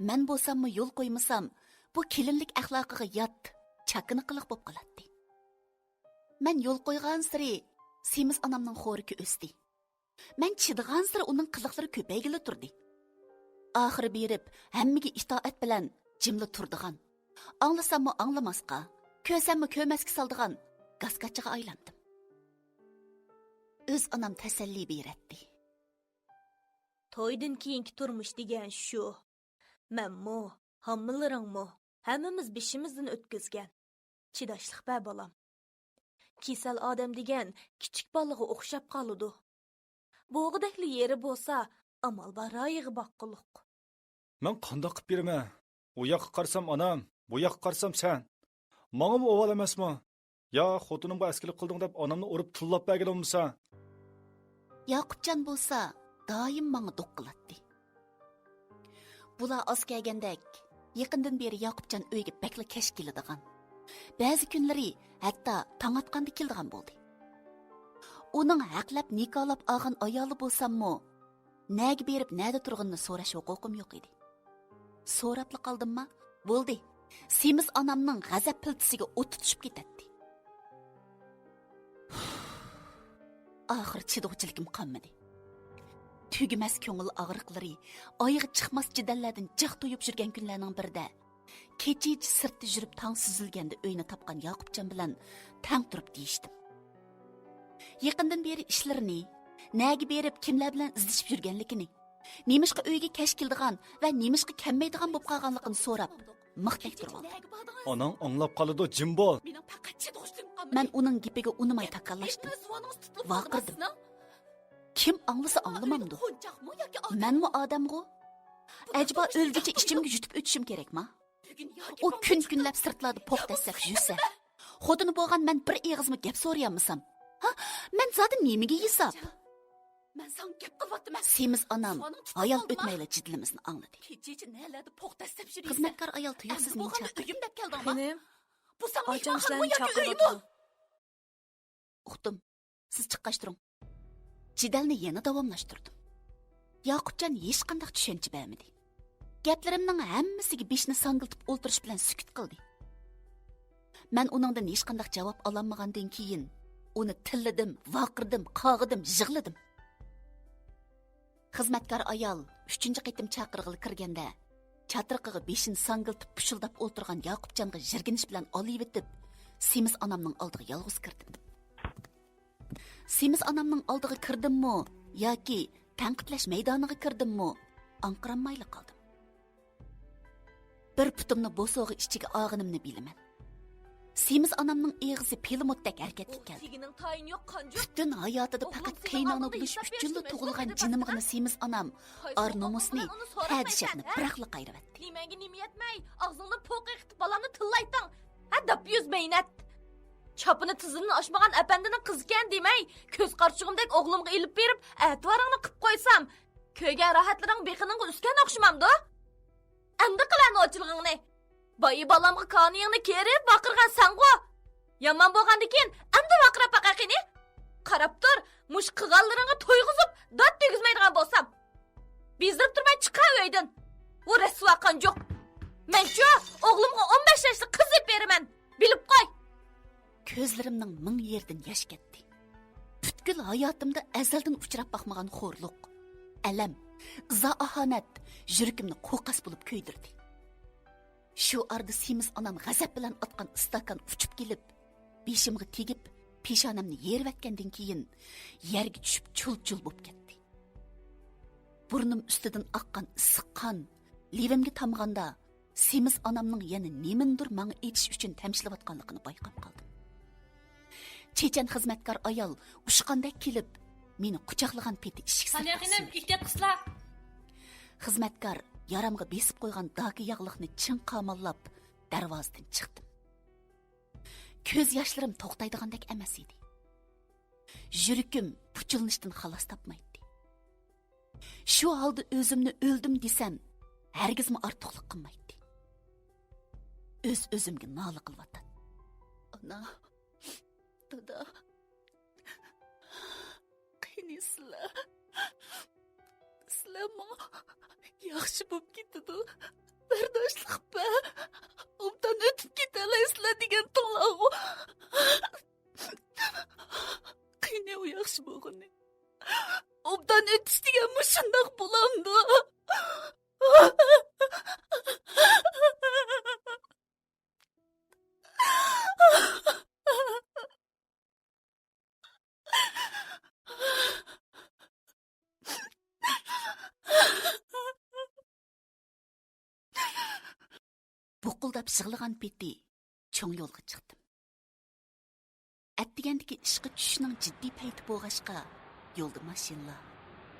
مەن بولساممۇ يول قويمىسام، بۇ كېلىنلىك ئەخلاقىغا يات، چاكىنا قىلىق بولۇپ قالاتتى. مەن يول قويغانسېرى سېمىز ئانامنىڭ خورىكى ئۆستى. مەن چىدىغانسېرى ئۇنىڭ قىلىقلىرى كۆپەيگىلى تۇردى. ئاخىرى بېرىپ ھەممىگە ئىتائەت بىلەن جىملا تۇرىدىغان، ئاڭلىساممۇ ئاڭلىماسقا، كۆرسەممۇ كۆرمەسكە سالىدىغان گاسكاچىغا ئايلاندىم. ئۆز ئانام تەسەللى بېرەتتى. تويدىن كېيىنكى تۇرمۇش دېگەن شۇ. مەنمۇ، ھاممىلىرىڭمۇ، ھەممىمىز بېشىمىزدىن ئۆتكۈزگەن. چىداشلىق بەر، بالام. كېسەل ئادەم دېگەن كىچىك بالىغا ئوخشاپ قالىدۇ. بوغىدەكلا يېرى بولسا، ئامال بار رايىغا باققۇلۇق. مەن قانداق قىپ بېرىمەن؟ ئۇ ياققا قارىسام ئانام، بۇ ياققا قارىسام سەن. ماڭىمۇ ئۇۋال ئەمەسمۇ؟ يا خوتۇنۇمغا ئەسكىلىك قىلدىڭ دەپ ئانامنى ئۇرۇپ تىللاپ بەرگىلى بولمىسا؟ ياقۇپجان بولسا دائىم ماڭا دوق قىلاتتى. بۇلار ئاز كەلگەندەك، يېقىندىن بېرى ياقۇپجان ئۆيگە بەكلا كەچ كېلىدىغان. بەزى كۈنلىرى ھەتتا تاڭ ئاتقاندا كېلىدىغان بولدى. ئۇنىڭ ھەقلەپ نىكاھلاپ ئالغان ئايالى بولساممۇ، نەگە بېرىپ نەدە تۇرغىنىنى سوراش ھوقۇقۇم يوق ئىدى. سوراپلا قالدىمما؟ بولدى. سېمىز ئانامنىڭ غەزەپ پىلتىسىگە ئوت تۇتۇشۇپ كېتەتتى. ئاخىر چىدىغۇچىلىكىم قالمىدى. تۈگىمەس كۆڭۈل ئاغرىقلىرى، ئايىغى چىقماس جېدەللەردىن جىق تويۇپ يۈرگەن كۈنلەرنىڭ بىرىدە، كېچىچە سىرتتا يۈرۈپ تاڭ سۈزۈلگەندە ئۆينى تاپقان ياقۇپجان بىلەن تەڭ تۇرۇپ دېيىشتىم. يېقىندىن بېرى ئىشلىرىنى، نەگە بېرىپ كىملەر بىلەن ئىزدىشىپ يۈرگەنلىكىنى، نېمىشقا ئۆيگە كەچ كېلىدىغان ۋە نېمىشقا كەلمەيدىغان بولۇپ قالغانلىقىنى سوراپ، مىختەك تۇرۇۋالدىم. ئاناڭ ئاڭلاپ قالىدۇ، جىم بول. مەن ئۇنىڭ گېپىگە ئۇنىماي تاكاللاشتىم. ۋارقىرىدىم. كىم ئاڭلىسا ئاڭلىمامدۇ؟ مەنمۇ ئادەمغۇ؟ ئەجەبا ئۆلگۈچە ئىچىمگە يۇتۇپ ئۆتۈشۈم كېرەكما؟ ئۇ كۈن-كۈنلەپ سىرتلاردا پوق دەسسەپ يۈرسە، خوتۇنى بولغان مەن بىر ئېغىزمۇ گەپ سورىيالمىسام، ھا، مەن زادى نېمىگە ھېساب؟ مەن ساڭا گەپ قىلىۋاتىمەن. سېمىز ئانام ھايال ئۆتمەيلا جېدىلىمىزنى ئاڭلىدى. كېچىچە نەلەردە پوق دەسسەپ يۈرىسەن؟ خىزمەتكار ئايال تۇيۇقسىز مېنى چاقىردى. خېنىم، بۇ ساڭا ئاچام سىلەرنى چاقىرىۋاتىدۇ. ئۇقتۇم. سىز چىققاچ تۇرۇڭ. جېدەلنى يەنە داۋاملاشتۇردۇم. ياقۇپجان ھېچقانداق چۈشەنچە بەرمىدى. گەپلىرىمنىڭ ھەممىسىگە بېشىنى ساڭگىلتىپ ئولتۇرۇش بىلەن سۈكۈت قىلدى. مەن ئۇنىڭدىن ھېچقانداق جاۋاب ئالالمىغاندىن كېيىن، ئۇنى تىللىدىم، ۋارقىرىدىم، قاغىدىم، يىغلىدىم. خىزمەتكار ئايال ئۈچىنچى قېتىم چاقىرغىلى كىرگەندە، چاترىقىغا بېشىنى ساڭگىلتىپ پۇشۇلداپ ئولتۇرغان ياقۇپجانغا يىرگىنىش بىلەن ئالىۋېتىپ، سېمىز ئانامنىڭ ئالدىغا يالغۇز كىردىم. سېمىز ئانامنىڭ ئالدىغا كىردىممۇ ياكى تەنقىدلەش مەيدانىغا كىردىممۇ، ئاڭقىرالمايلا قالدىم. بىر پۇتۇمنى بوسۇغا ئىچىگە ئالغىنىمنى بىلىمەن. سېمىز ئانامنىڭ ئېغىزى پىلىموتتەك ھەرىكەتكە كەلدى. پۈتۈن ھاياتىدا پەقەت قېيىنئانا بولۇش ئۈچۈنلا تۇغۇلغان جېنىمغىنى سېمىز ئانام ئار نومۇسنى، پەدىشەپنى بىراقلا قايرىۋەتتى. نېمەڭگە نېمە يەتمەي، ئاغزىڭدىن پوق ئېقىتىپ بالامنى تىللايتتىڭ؟ ھە، داپيۈز مەينەت! چاپىنى تىزىدىن ئاشمىغان ئەپەندىنىڭ قىزىكەن دېمەي، كۆز قارىچۇقۇمدەك ئوغلۇمغا ئېلىپ بېرىپ، ئەتىۋارىڭنى قىپ قويسام، كۆرگەن راھەتلىرىڭ بېقىنىڭغا ئۈسكەن ئوخشىمامدۇ؟ ئەمدى قىلە نوچىلىقىڭنى. بايا بالامغا كانىيىڭنى كېرىپ ۋارقىرىغان سەنغۇ. يامان بولغاندىكىن ئەمدى ۋارقىراپ باقاي قېنى. قاراپ تۇر، مۇشۇ قىلغانلىرىڭنى تويغۇزۇپ، دات دېگۈزمەيدىغان بولسام. بېزىرىپ تۇرماي چىقار ئۆيدىن. ئۇ رەسۋا قانجۇق. مەنچۇ ئوغلۇمغا ئون بەش ياشلىق قىز ئېلىپ بېرىمەن. بىلىپ قوي. كۆزلىرىمنىڭ مىڭ يېرىدىن ياش كەتتى. پۈتكۈل ھاياتىمدا ئەزەلدىن ئۇچراپ باقمىغان خورلۇق، ئەلەم، ئىزا-ئاھانەت يۈرىكىمنى قوقاس بولۇپ كۆيدۈردى. شۇ ئارىدا سېمىز ئانام غەزەپ بىلەن ئاتقان ئىستاكان ئۇچۇپ كېلىپ، بېشىمغا تېگىپ، پېشانەمنى يېرىۋەتكەندىن كېيىن، يەرگە چۈشۈپ چۇل-چۇل بولۇپ كەتتى. بۇرنۇم ئۈستىدىن ئاققان ئىسسىق قان لېۋىمگە تامغاندا، سېمىز ئانامنىڭ يەنە نېمىنىدۇر ماڭا ئېيتىش ئۈچۈن تەمشىلىۋاتقانلىقىنى بايقاپ قالدىم. چېچەن خىزمەتكار ئايال ئۇچقاندەك كېلىپ، مېنى قۇچاقلىغان پېتى ئىشىك سىرتىغا سۈرۈلدى. خىزمەتكار يارامغا بېسىپ قويغان داكا ياغلىقنى چىڭ قاماللاپ، دەرۋازىدىن چىقتىم. كۆز ياشلىرىم توختايدىغاندەك ئەمەس ئىدى. يۈرىكىم پۇچۇلنىشتىن خالاس تاپمايتتى. شۇ ھالدا ئۆزۈمنى ئۆلدۈم دېسەم، ھەرگىزمۇ ئارتۇقلۇق قىلمايتتى. ئۆز-ئۆزۈمگە نالە قىلىۋاتاتتىم. ئانا، دادا، قېنى سىلەر؟ سىلەر ماڭا ياخشى بولۇپ كېتىدۇ، بەرداشلىق بەر، ئوبدان ئۆتۈپ كېتەلەيسىلەر دېگەنتىڭلارغۇ. قېنى ئۇ ياخشى بولغىنى؟ ئوبدان ئۆتۈش دېگەن مۇشۇنداق بولامدۇ؟ بۇقۇلداپ يىغلىغان پېتى چوڭ يولغا چىقتىم. ئەتىگەندىكى ئىشقا چۈشۈشنىڭ جىددىي پەيتى بولغاچقا، يولدا ماشىنىلار،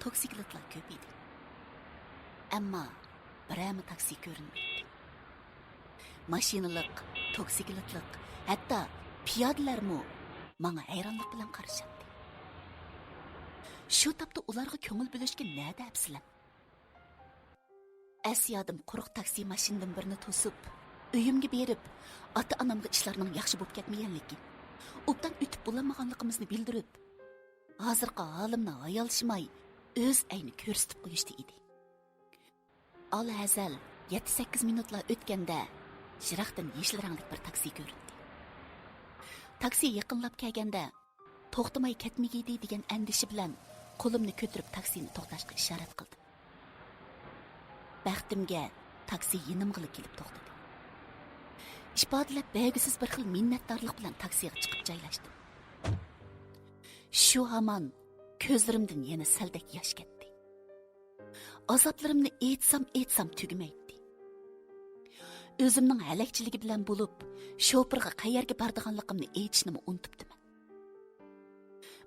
توكسىكلىتلار كۆپ ئىدى. ئەمما بىرەرمۇ تاكسى كۆرۈنمەيتتى. ماشىنىلىق، توكسىكلىتلىق، ھەتتا پىيادىلەرمۇ ماڭا ھەيرانلىق بىلەن قارىشاتتى. شۇ تاپتا ئۇلارغا كۆڭۈل بۆلۈشكە نەدە ھەپسىلەم؟ ئەس-يادىم قۇرۇق تاكسى ماشىنىدىن بىرنى توسۇپ، ئۆيۈمگە بېرىپ، ئاتا-ئانامغا ئىشلارنىڭ ياخشى بولۇپ كەتمىگەنلىكى، ئوبدان ئۆتۈپ بولالمىغانلىقىمىزنى بىلدۈرۈپ، ھازىرقى ھالىمنى ھايالشىماي ئۆز ئەينى كۆرسىتىپ قويۇشتا ئىدى. ئالھەزەل يەتتە-سەككىز مىنۇتلا ئۆتكەندە، يىراقتىن يېشىل رەڭلىك بىر تاكسى كۆرۈندى. تاكسى يېقىنلاپ كەلگەندە، توختىماي كەتمىگىيدى دېگەن ئەندىشە بىلەن قولۇمنى كۆتۈرۈپ تاكسىنى توختاشقا ئىشارەت قىلدىم. بەختىمگە تاكسى يېنىمغىلا كېلىپ توختىدى. ئىپادىلەپ بەرگۈسىز بىر خىل مىننەتدارلىق بىلەن تاكسىغا چىقىپ جايلاشتىم. شۇ ھامان كۆزلىرىمدىن يەنە سەلدەك ياش كەتتى. ئازابلىرىمنى ئېيتسام، ئېيتسام تۈگىمەيتتى. ئۆزۈمنىڭ ھەلەكچىلىكى بىلەن بولۇپ، شوپۇرغا قەيەرگە بارىدىغانلىقىمنى ئېيتىشنىمۇ ئۇنتۇپتىمەن.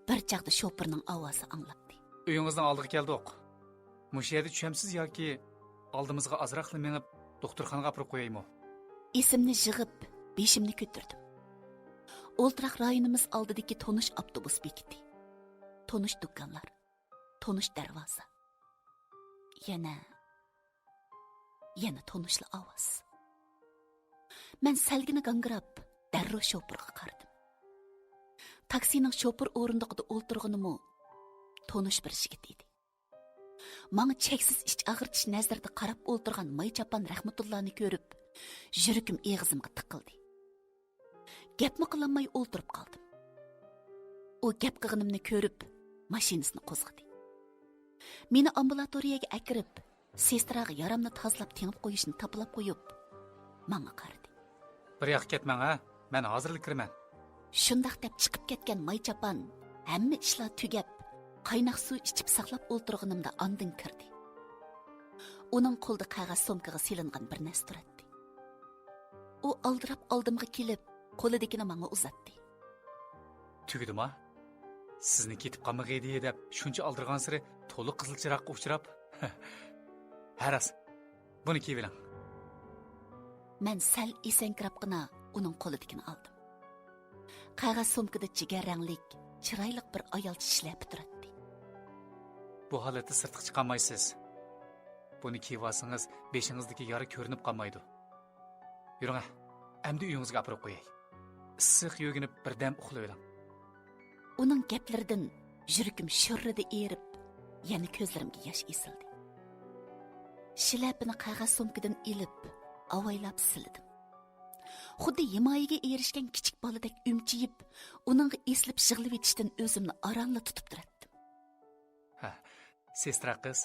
بىر چاغدا شوپۇرنىڭ ئاۋازى ئاڭلاندى. ئۆيىڭىزنىڭ ئالدىغا كەلدۇق. مۇشۇ يەردە چۈشەمسىز ياكى ئالدىمىزغا ئازراقلا مېڭىپ، دوختۇرخانىغا ئاپىرىپ قويايمۇ؟ ئېسىمنى يىغىپ، بېشىمنى كۆتۈردۈم. ئولتۇراق رايونىمىز ئالدىدىكى تونۇش ئاپتوبۇس بېكىتى. تونۇش دۇكانلار. تونۇش دەرۋازا. يەنە، يەنە تونۇشلا ئاۋاز. مەن سەلگىنى گاڭگىراپ، دەررۇ شوپۇرغا قارىدىم. تاكسىنىڭ شوپۇر ئورۇندۇقىدا ئولتۇرغىنىمۇ تونۇش بىر يىگىت ئىدى. ماڭا چەكسىز ئىچ ئاغرىتىش نەزىرىدە قاراپ ئولتۇرغان ماي چاپان رەھمەتۇللانى كۆرۈپ، يۈرىكىم ئېغىزىمغا تىقىلدى. گەپمۇ قىلالماي ئولتۇرۇپ قالدىم. ئۇ گەپ قىلغىنىمنى كۆرۈپ، ماشىنىسىنى قوزغىدى. مېنى ئامبۇلاتورىيەگە ئەكىرىپ، سېستراغا يارامنى تازىلاپ تېڭىپ قويۇشنى تاپىلاپ قويۇپ، ماڭا قارىدى. بىر ياققا كەتمەڭ ھە، مەن ھازىرلا كىرىمەن. شۇنداق دەپ چىقىپ كەتكەن ماي چاپان ھەممە ئىشلار تۈگەپ، قايناق سۇ ئىچىپ ساقلاپ ئولتۇرغىنىمدا ئاندىن كىردى. ئۇنىڭ قولىدا قەغەز سومكىغا سېلىنغان بىر نەرسە تۇراتتى. ئۇ ئالدىراپ ئالدىمغا كېلىپ، قولىدىكىنى ماڭا ئۇزاتتى. تۈگىدىما؟ سىزنى كېتىپ قالمىغىيدى دەپ شۇنچە ئالدىرىغانسېرى تولا قىزىل چىراغقا ئۇچراپ. ھە راست، بۇنى كىيىۋېلىڭ. مەن سەل ئېسەڭكىرەپقىنا ئۇنىڭ قولىدىكىنى ئالدىم. قەغەز سومكىدا جىگەر رەڭلىك، چىرايلىق بىر ئايالچە شىلەپە تۇراتتى. بۇ ھالەتتە سىرتقا چىقالمايسىز. بۇنى كىيىۋالسىڭىز بېشىڭىزدىكى يارا كۆرۈنۈپ قالمايدۇ. يۈرۈڭە، ئەمدى ئۆيىڭىزگە ئاپىرىپ قوياي. ئىسسىق يۆگىنىپ بىردەم ئۇخلىۋېلىڭ. ئۇنىڭ گەپلىرىدىن يۈرىكىم شۇررىدە ئېرىپ، يەنە كۆزلىرىمگە ياش ئېسىلدى. شىلەپىنى قەغەز سومكىدىن ئېلىپ، ئاۋايلاپ سىلىدىم. خۇددى ھىمايىگە ئېرىشكەن كىچىك بالىدەك ئۈمچىيىپ، ئۇنىڭغا ئېسىلىپ يىغلىۋېتىشتىن ئۆزۈمنى ئارانلا تۇتۇپ تۇراتتىم. ھە، سېسترا قىز،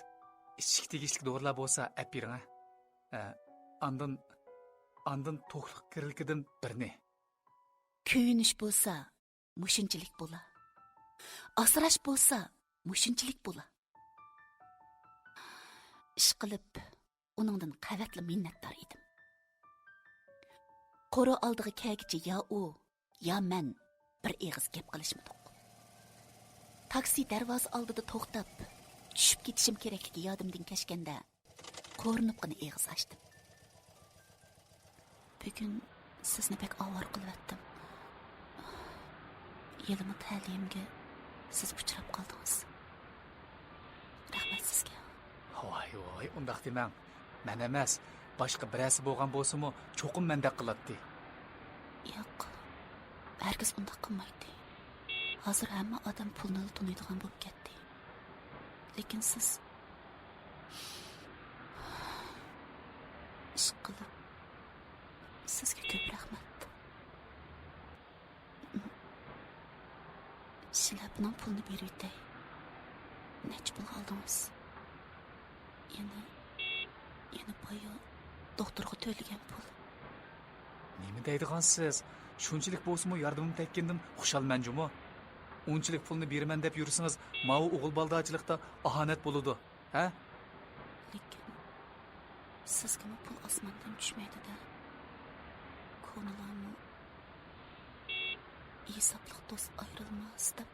ئىچىشكە تېگىشلىك دورىلار بولسا ئەپ بېرىڭە. ھە، ئاندىن، ئاندىن توكلۇق كىرلىكىدىن بىرنى. كۆيۈنۈش بولسا مۇشۇنچىلىك بولا. ئاسراش بولسا مۇشۇنچىلىك بولا. ئىشقىلىپ، ئۇنىڭدىن قەۋەتلا مىننەتدار ئىدىم. قورۇ ئالدىغا كەلگىچە يا ئۇ، يا مەن بىر ئېغىز گەپ قىلىشمىدۇق. تاكسى دەرۋازا ئالدىدا توختاپ، چۈشۈپ كېتىشىم كېرەكلىكى يادىمدىن كەچكەندە، قورۇنۇپقىنا ئېغىز ئاچتىم. بۈگۈن سىزنى بەك ئاۋارە قىلىۋەتتىم. ھېلىمۇ تەلىيىمگە سىز ئۇچراپ قالدىڭىز. رەھمەت سىزگە. ۋاي، ۋاي، ئۇنداق دېمەڭ. مەن ئەمەس، باشقا بىرەرسى بولغان بولسىمۇ، چوقۇم مەندەك قىلاتتى. ياق، ھەرگىز ئۇنداق قىلمايتتى. ھازىر ھەممە ئادەم پۇلنىلا تونۇيدىغان بولۇپ كەتتى. لېكىن سىز، ئىشقىلىپ، سىزگە كۆپ رەھمەت. شىلەپىنىڭ پۇلىنى بېرىۋېتەي. نەچچە پۇل ئالدىڭىز؟ يەنە، يەنە بايا دوختۇرغا تۆلىگەن پۇل. نېمە دەيدىغانسىز؟ شۇنچىلىك بولسىمۇ ياردىمىم تەگكىنىدىن خۇشالمەن جۇمۇ. ئۇنچىلىك پۇلنى بېرىمەن دەپ يۈرسىڭىز، ماۋۇ ئوغۇل بالىدارچىلىقتا ئاھانەت بولىدۇ. ھە؟ لېكىن سىزگىمۇ پۇل ئاسماندىن چۈشمەيدۇ-دە. كونىلارمۇ «ھېسابلىق دوست ئايرىلماس» دەپ.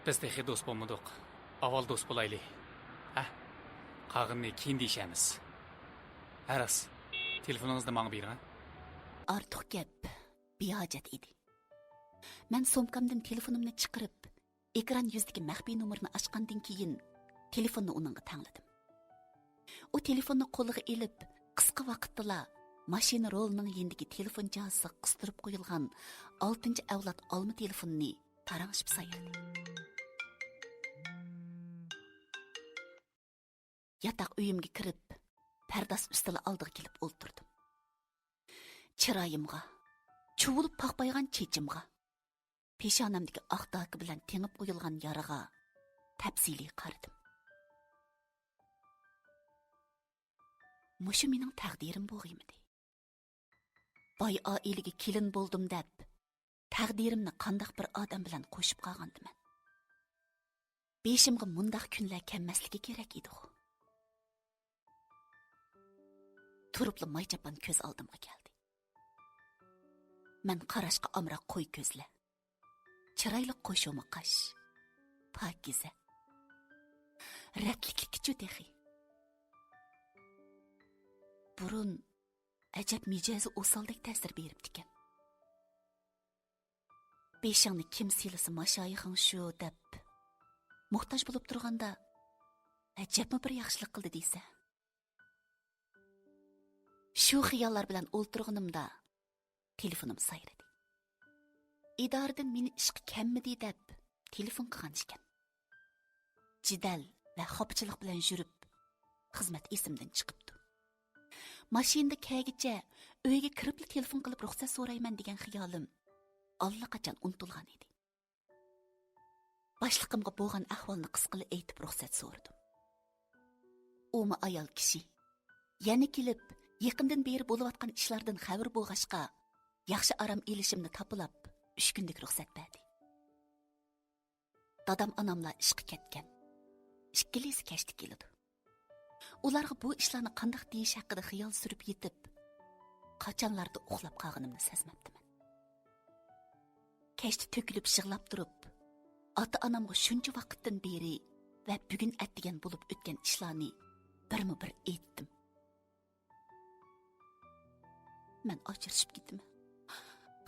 بىز تېخى دوست بولمىدۇق. ئاۋۋال دوست بولايلى. ھە؟ قالغىنىنى كېيىن دېيىشەرمىز. ھە راست. تېلېفونىڭىزنى ماڭا بېرىڭ. ئارتۇق گەپ بىھاجەت ئىدى. مەن سومكامدىن تېلېفونۇمنى چىقىرىپ، ئېكران يۈزىدىكى مەخپىي نومۇرنى ئاچقاندىن كېيىن، تېلېفوننى ئۇنىڭغا تەڭلىدىم. ئۇ تېلېفوننى قولىغا ئېلىپ، قىسقا ۋاقىتتىلا ماشىنا رولىنىڭ يېنىدىكى تېلېفون جاھازىغا قىستۇرۇپ قويۇلغان ئالتىنچى ئەۋلاد ئالما تېلېفونىنى تاراڭشىپ سايرىدى. ياتاق ئۆيۈمگە كىرىپ، پەرداز ئۈستىلى ئالدىغا كېلىپ ئولتۇردۇم. چىرايىمغا، چۇۋۇلۇپ پاقپايغان چېچىمغا، پېشانەمدىكى ئاق داكا بىلەن تېڭىپ قويۇلغان يارىغا تەپسىلىي قارىدىم. مۇشۇ مېنىڭ تەقدىرىم بولغىيمىدى؟ باي ئائىلىگە كېلىن بولدۇم دەپ، تەقدىرىمنى قانداق بىر ئادەم بىلەن قوشۇپ قالغانتىمەن؟ بېشىمغا مۇنداق كۈنلەر كەلمەسلىكى كېرەك ئىدىغۇ. تۇرۇپلا ماي چاپان كۆز ئالدىمغا كەلدى. مەن قاراشقا ئامراق قوي كۆزلەر، چىرايلىق قوشۇما قاش، پاكىزە، رەتلىكلىكىچۇ تېخى. بۇرۇن ئەجەب مىجەزى ئوسالدەك تەسىر بېرىپتىكەن. بېشىڭنى كىم سىيلىسا ماشايىخىڭ شۇ دەپ، موھتاج بولۇپ تۇرغاندا ئەجەبمۇ بىر ياخشىلىق قىلدى دېسە. شۇ خىياللار بىلەن ئولتۇرغىنىمدا تېلېفونۇم سايرىدى. ئىدارىدىن مېنى ئىشقا كەممىدى دەپ تېلېفون قىلغان ئىكەن. جېدەل ۋە خاپىچىلىق بىلەن يۈرۈپ، خىزمەت ئېسىمدىن چىقىپتۇ. ماشىنىدا كەلگىچە ئۆيگە كىرىپلا تېلېفون قىلىپ رۇخسەت سورايمەن دېگەن خىيالىم ئاللىقاچان ئۇنتۇلغان ئىدى. باشلىقىمغا بولغان ئەھۋالنى قىسقىلا ئېيتىپ رۇخسەت سورىدىم. ئۇمۇ ئايال كىشى. يەنە كېلىپ، يېقىندىن بېرى بولۇۋاتقان ئىشلاردىن خەۋىرى بولغاچقا، ياخشى ئارام ئېلىشىمنى تاپىلاپ، ئۈچ كۈنلۈك رۇخسەت بەردى. دادام ئاناملار ئىشقا كەتكەن. ئىككىلىسى كەچتە كېلىدۇ. ئۇلارغا بۇ ئىشلارنى قانداق دېيىش ھەققىدە خىيال سۈرۈپ يېتىپ، قاچانلاردۇر ئۇخلاپ قالغىنىمنى سەزمەپتىمەن. كەچتە تۆكۈلۈپ يىغلاپ تۇرۇپ، ئاتا-ئانامغا شۇنچە ۋاقىتتىن بېرى ۋە بۈگۈن ئەتىگەن بولۇپ ئۆتكەن ئىشلارنى بىرمۇ بىر ئېيتتىم. مەن ئاجرىشىپ كېتىمەن.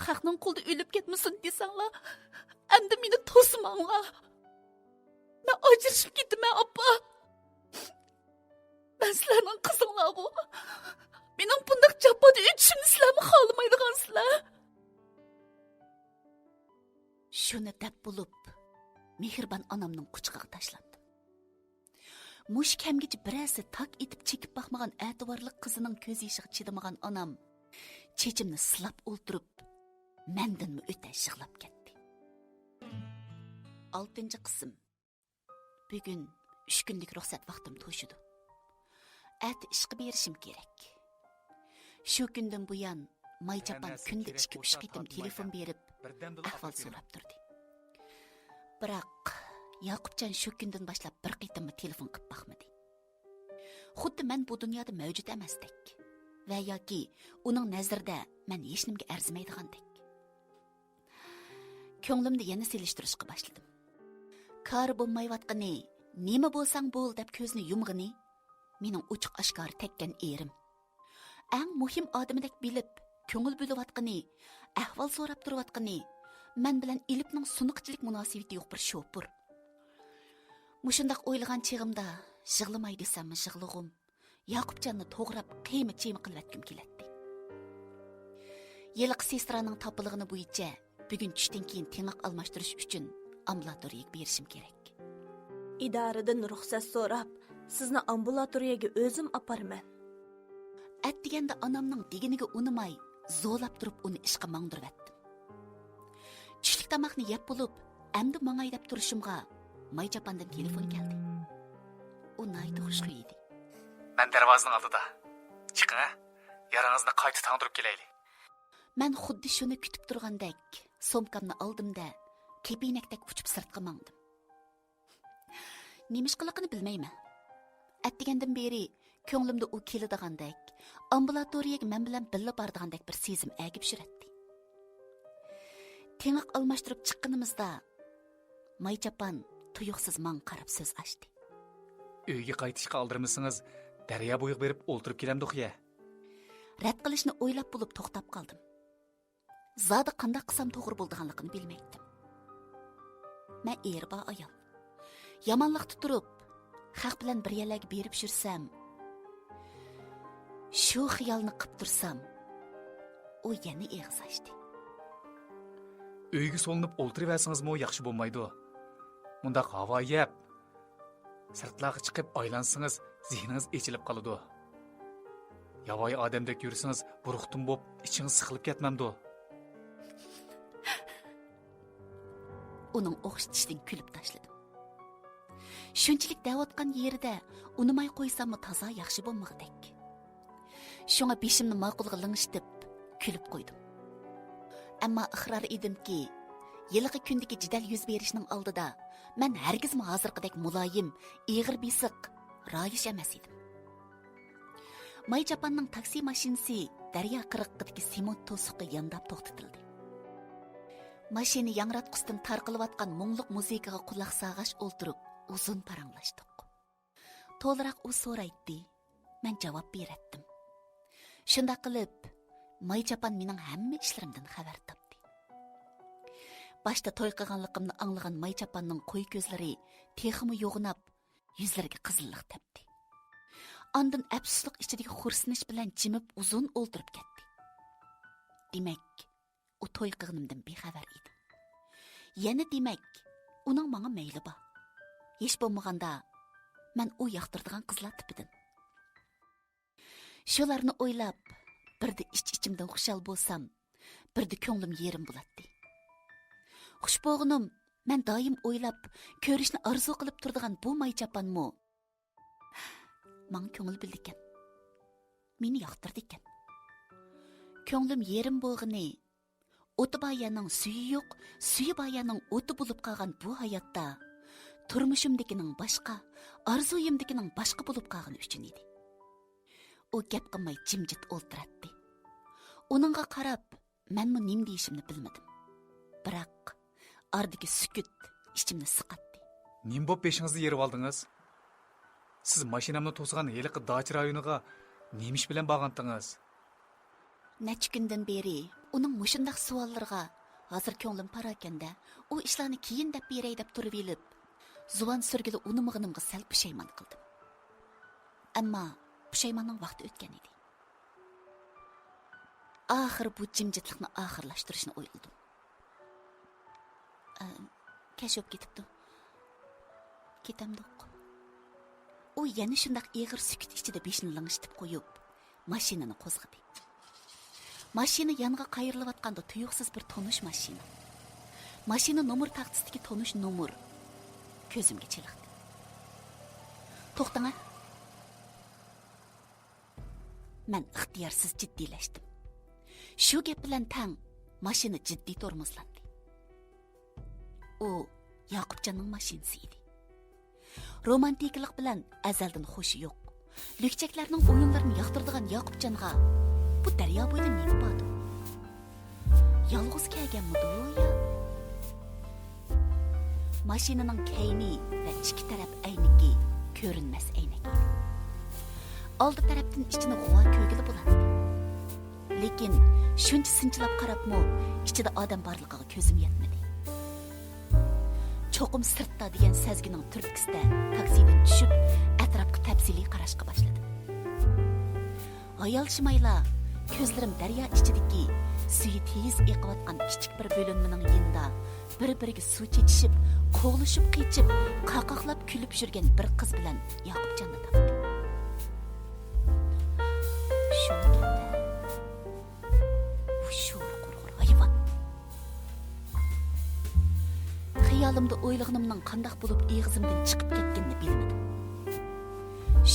خەقنىڭ قولىدا ئۆلۈپ كەتمىسۇن دېسەڭلار، ئەمدى مېنى توسماڭلار. مەن ئاجرىشىپ كېتىمەن، ئاپا. مەن سىلەرنىڭ قىزىڭلارغۇ. مېنىڭ بۇنداق جاپادا ئۆتۈشۈمنى سىلەرمۇ خالىمايدىغانسىلەر. شۇنى دەپ بولۇپ، مېھرىبان ئانامنىڭ قۇچىقىغا تاشلاندىم. مۇشۇ كەمگىچە بىرەرسى تاك ئېتىپ چېكىپ باقمىغان ئەتىۋارلىق قىزىنىڭ كۆز يېشىغا چىدىمىغان ئانام چېچىمنى سىلاپ ئولتۇرۇپ، مەندىنمۇ ئۆتە يىغلاپ كەتتى. ئالتىنچى قىسىم. بۈگۈن ئۈچ كۈنلۈك رۇخسەت ۋاقتىم توشىدۇ. ئەتە ئىشقا بېرىشىم كېرەك. شۇ كۈندىن بۇيان ماي چاپان كۈندە ئىككى-ئۈچ قېتىم تېلېفون بېرىپ، ئەھۋال سوراپ تۇردى. بىراق، ياقۇپجان شۇ كۈندىن باشلاپ بىر قېتىممۇ تېلېفون قىلىپ باقمىدى. خۇددى مەن بۇ دۇنيادا مەۋجۇت ئەمەستەك ۋە ياكى ئۇنىڭ نەزىرىدە مەن ھېچنېمىگە ئەرزىمەيدىغاندەك. كۆڭلۈمدە يەنە سېلىشتۇرۇشقا باشلىدىم. كارى بولمايۋاتقىنى، نېمە بولساڭ بول دەپ كۆزنى يۇمغىنى، مېنىڭ ئوچۇق-ئاشكارا تەگكەن ئېرىم. ئەڭ مۇھىم ئادىمىدەك بىلىپ، كۆڭۈل بۆلۈۋاتقىنى، ئەھۋال سوراپ تۇرۇۋاتقىنى، مەن بىلەن ئېلىپنىڭ سۇنۇقچىلىك مۇناسىۋىتى يوق بىر شوپۇر. مۇشۇنداق ئويلىغان چېغىمدا يىغلىماي دېسەممۇ يىغلىغۇم، ياقۇپجاننى توغراپ قىيما-چىيما قىلىۋەتكۈم كېلەتتى. ھېلىقى سېسترانىڭ تاپىلىغىنى بويىچە بۈگۈن چۈشتىن كېيىن تېڭىق ئالماشتۇرۇش ئۈچۈن ئامبۇلاتورىيەگە بېرىشىم كېرەك. ئىدارىدىن رۇخسەت سوراپ، سىزنى ئامبۇلاتورىيەگە ئۆزۈم ئاپارىمەن. ئەتىگەندە ئانامنىڭ دېگىنىگە ئۇنىماي، زورلاپ تۇرۇپ ئۇنى ئىشقا ماڭدۇرۇۋەتتىم. چۈشلۈك تاماقنى يەپ بولۇپ، ئەمدى ماڭاي دەپ تۇرۇشۇمغا، ماي چاپاندىن تېلېفون كەلدى. ئۇ ناھايىتى خۇشخۇي ئىدى. مەن دەرۋازىنىڭ ئالدىدا. چىقىڭ ھە، يارىڭىزنى قايتا تاڭدۇرۇپ كېلەيلى. مەن خۇددى شۇنى كۈتۈپ تۇرغاندەك، سومكامنى ئالدىم-دە، كېپىنەكتەك ئۇچۇپ سىرتقا ماڭدىم. نېمىشقىلىقىنى بىلمەيمەن. ئەتىگەندىن بېرى كۆڭلۈمدە ئۇ كېلىدىغاندەك، ئامبۇلاتورىيەگە مەن بىلەن بىللە بارىدىغاندەك بىر سېزىم ئەگىپ يۈرەتتى. تېڭىق ئالماشتۇرۇپ چىققىنىمىزدا، ماي چاپان تۇيۇقسىز ماڭا قاراپ سۆز ئاچتى. ئۆيگە قايتىشقا ئالدىرىمىسىڭىز، دەريا بويىغا بېرىپ ئولتۇرۇپ كېلەمدۇق يە؟ رەت قىلىشنى ئويلاپ بولۇپ توختاپ قالدىم. زادى قانداق قىلسام توغرا بولىدىغانلىقىنى بىلمەيتتىم. مەن ئېرى بار ئايال. يامانلىقتا تۇرۇپ، خەق بىلەن بىر يەرلەرگە بېرىپ يۈرسەم، شۇ خىيالنى قىپ تۇرسام، ئۇ يەنە ئېغىز ئاچتى. ئۆيگە سولىنىپ ئولتۇرۇۋەرسىڭىزمۇ ياخشى بولمايدۇ. مۇنداق ھاۋا يەپ، سىرتلارغا چىقىپ ئايلانسىڭىز، زېھنىڭىز ئېچىلىپ قالىدۇ. ياۋايى ئادەمدەك يۈرسىڭىز، بۇرۇقتىن بوپ، ئىچىڭىز سىقىلىپ كەتمەمدۇ؟ ئۇنىڭ ئوخشىتىشىدىن كۈلۈپ تاشلىدىم. شۇنچىلىك دەۋاتقان يېرىدە ئۇنىماي قويساممۇ تازا ياخشى بولمىغۇدەك. شۇڭا بېشىمنى ماقۇلغا لىڭشىتىپ، كۈلۈپ قويدۇم. ئەمما ئىقرار ئىدىمكى، ھېلىقى كۈندىكى جېدەل يۈز بېرىشنىڭ ئالدىدا مەن ھەرگىزمۇ ھازىرقىدەك مۇلايىم، ئېغىر بېسىق، رايىش ئەمەس ئىدىم. ماي چاپاننىڭ تاكسى ماشىنىسى دەريا قىرغىقىدىكى سېمونت توسۇققا يانداپ توختىتىلدى. ماشىنا ياڭراتقۇسىدىن تارقىلىۋاتقان مۇڭلۇق مۇزىكىغا قۇلاق ساغاچ ئولتۇرۇپ، ئۇزۇن پاراڭلاشتۇق. تولىراق ئۇ سورايتتى، مەن جاۋاب بېرەتتىم. شۇنداق قىلىپ، ماي چاپان مېنىڭ ھەممە ئىشلىرىمدىن خەۋەر تاپتى. باشتا توي قىلغانلىقىمنى ئاڭلىغان ماي چاپاننىڭ قويۇق كۆزلىرى تېخىمۇ يوغىناپ، يۈزلىرىگە قىزىللىق تەپتى. ئاندىن ئەپسۇسلۇق ئىچىدىكى خورسىنىش بىلەن جىمىپ ئۇزۇن ئولتۇرۇپ كەتتى. دېمەك، ئۇ توي قىلغىنىمدىن بىخەۋەر ئىدى. يەنە دېمەك، ئۇنىڭ ماڭا مەيلى بار. ھېچ بولمىغاندا، مەن ئۇ ياقتۇرىدىغان قىزلار تىپىدىن. شۇلارنى ئويلاپ، بىردە ئىچ-ئىچىمدىن خۇشال بولسام، بىردە كۆڭلۈم يېرىم بولاتتى. خۇش بولغىنىم، مەن دائىم ئويلاپ، كۆرۈشنى ئارزۇ قىلىپ تۇرىدىغان بۇ ماي چاپانمۇ ماڭا كۆڭۈل بۆلىدىكەن. مېنى ياقتۇرىدىكەن. كۆڭلۈم يېرىم بولغىنى، ئوتى بار يەرنىڭ سۈيى يوق، سۈيى بار يەرنىڭ ئوتى بولۇپ قالغان بۇ ھاياتتا، تۇرمۇشۇمدىكىنىڭ باشقا، ئارزۇيۇمدىكىنىڭ باشقا بولۇپ قالغىنى ئۈچۈن ئىدى. ئۇ گەپ قىلماي جىمجىت ئولتۇراتتى. ئۇنىڭغا قاراپ، مەنمۇ نېمە دېيىشىمنى بىلمىدىم. بىراق، ئارىدىكى سۈكۈت ئىچىمنى سىقاتتى. نېمە بولۇپ بېشىڭىزنى يېرىۋالدىڭىز؟ سىز ماشىنامنى توسۇغان ھېلىقى داچا رايونىغا نېمە ئىش بىلەن بارغانتىڭىز؟ نەچچە كۈندىن بېرى ئۇنىڭ مۇشۇنداق سوئاللىرىغا ھازىر كۆڭلۈم پاراكەندە، ئۇ ئىشلارنى كېيىن دەپ بېرەي دەپ تۇرۇۋېلىپ، زۇۋان سۈرگىلى ئۇنىمىغىنىمغا سەل پۇشايمان قىلدىم. ئەمما پۇشايماننىڭ ۋاقتى ئۆتكەن ئىدى. ئاخىرى بۇ جىمجىتلىقنى ئاخىرلاشتۇرۇشنى ئويلىدىم. ئە، كەچ بولۇپ كېتىپتۇ. كېتەمدۇق؟ ئۇ يەنە شۇنداق ئېغىر سۈكۈت ئىچىدە بېشىنى لىڭشىتىپ قويۇپ، ماشىنىنى قوزغىدى. ماشىنا يانغا قايرىلىۋاتقاندا تۇيۇقسىز بىر تونۇش ماشىنا. ماشىنا نومۇر تاختىسىدىكى تونۇش نومۇر كۆزۈمگە چېلىقتى. توختاڭە! مەن ئىختىيارسىز جىددىيلەشتىم. شۇ گەپ بىلەن تەڭ ماشىنا جىددىي تورمۇزلاندى. ئۇ ياقۇپجاننىڭ ماشىنىسى ئىدى. رومانتىكىلىق بىلەن ئەزەلدىن خوشى يوق. لۈكچەكلەرنىڭ ئويۇنلىرىنى ياقتۇرىدىغان ياقۇپجانغا بۇ دەريا بويىدا نېمە باردۇ؟ يالغۇز كەلگەنمىدۇ يا؟ ماشىنىنىڭ كەينى ۋە ئىچكى تەرەپ ئەينىكى كۆرۈنمەس ئەينەك ئىدى. ئالدى تەرەپتىن ئىچىنى غۇۋا كۆرگىلى بولاتتى. لېكىن شۇنچە سىنچىلاپ قاراپمۇ ئىچىدە ئادەم بارلىقىغا كۆزۈم يەتمىدى. چوقۇم سىرتتا دېگەن سەزگۈنىڭ تۈرتكىسىدە تاكسىدىن چۈشۈپ، ئەتراپقا تەپسىلىي قاراشقا باشلىدىم. ھايالشىمايلا كۆزلىرىم دەريا ئىچىدىكى سۈيى تېيىز ئېقىۋاتقان كىچىك بىر بۆلۈنمىنىڭ يېنىدا بىر-بىرىگە سۇ چېچىشىپ، قوغلىشىپ قېچىپ، قاقاقلاپ كۈلۈپ يۈرگەن بىر قىز بىلەن ياقۇپجاننى تاپتىم. شۇ گەپتە، بۇ شورى قۇرغۇر ھايۋان. خىيالىمدا ئويلىغىنىمنىڭ قانداق بولۇپ ئېغىزىمدىن چىقىپ كەتكىنىنى بىلمىدىم.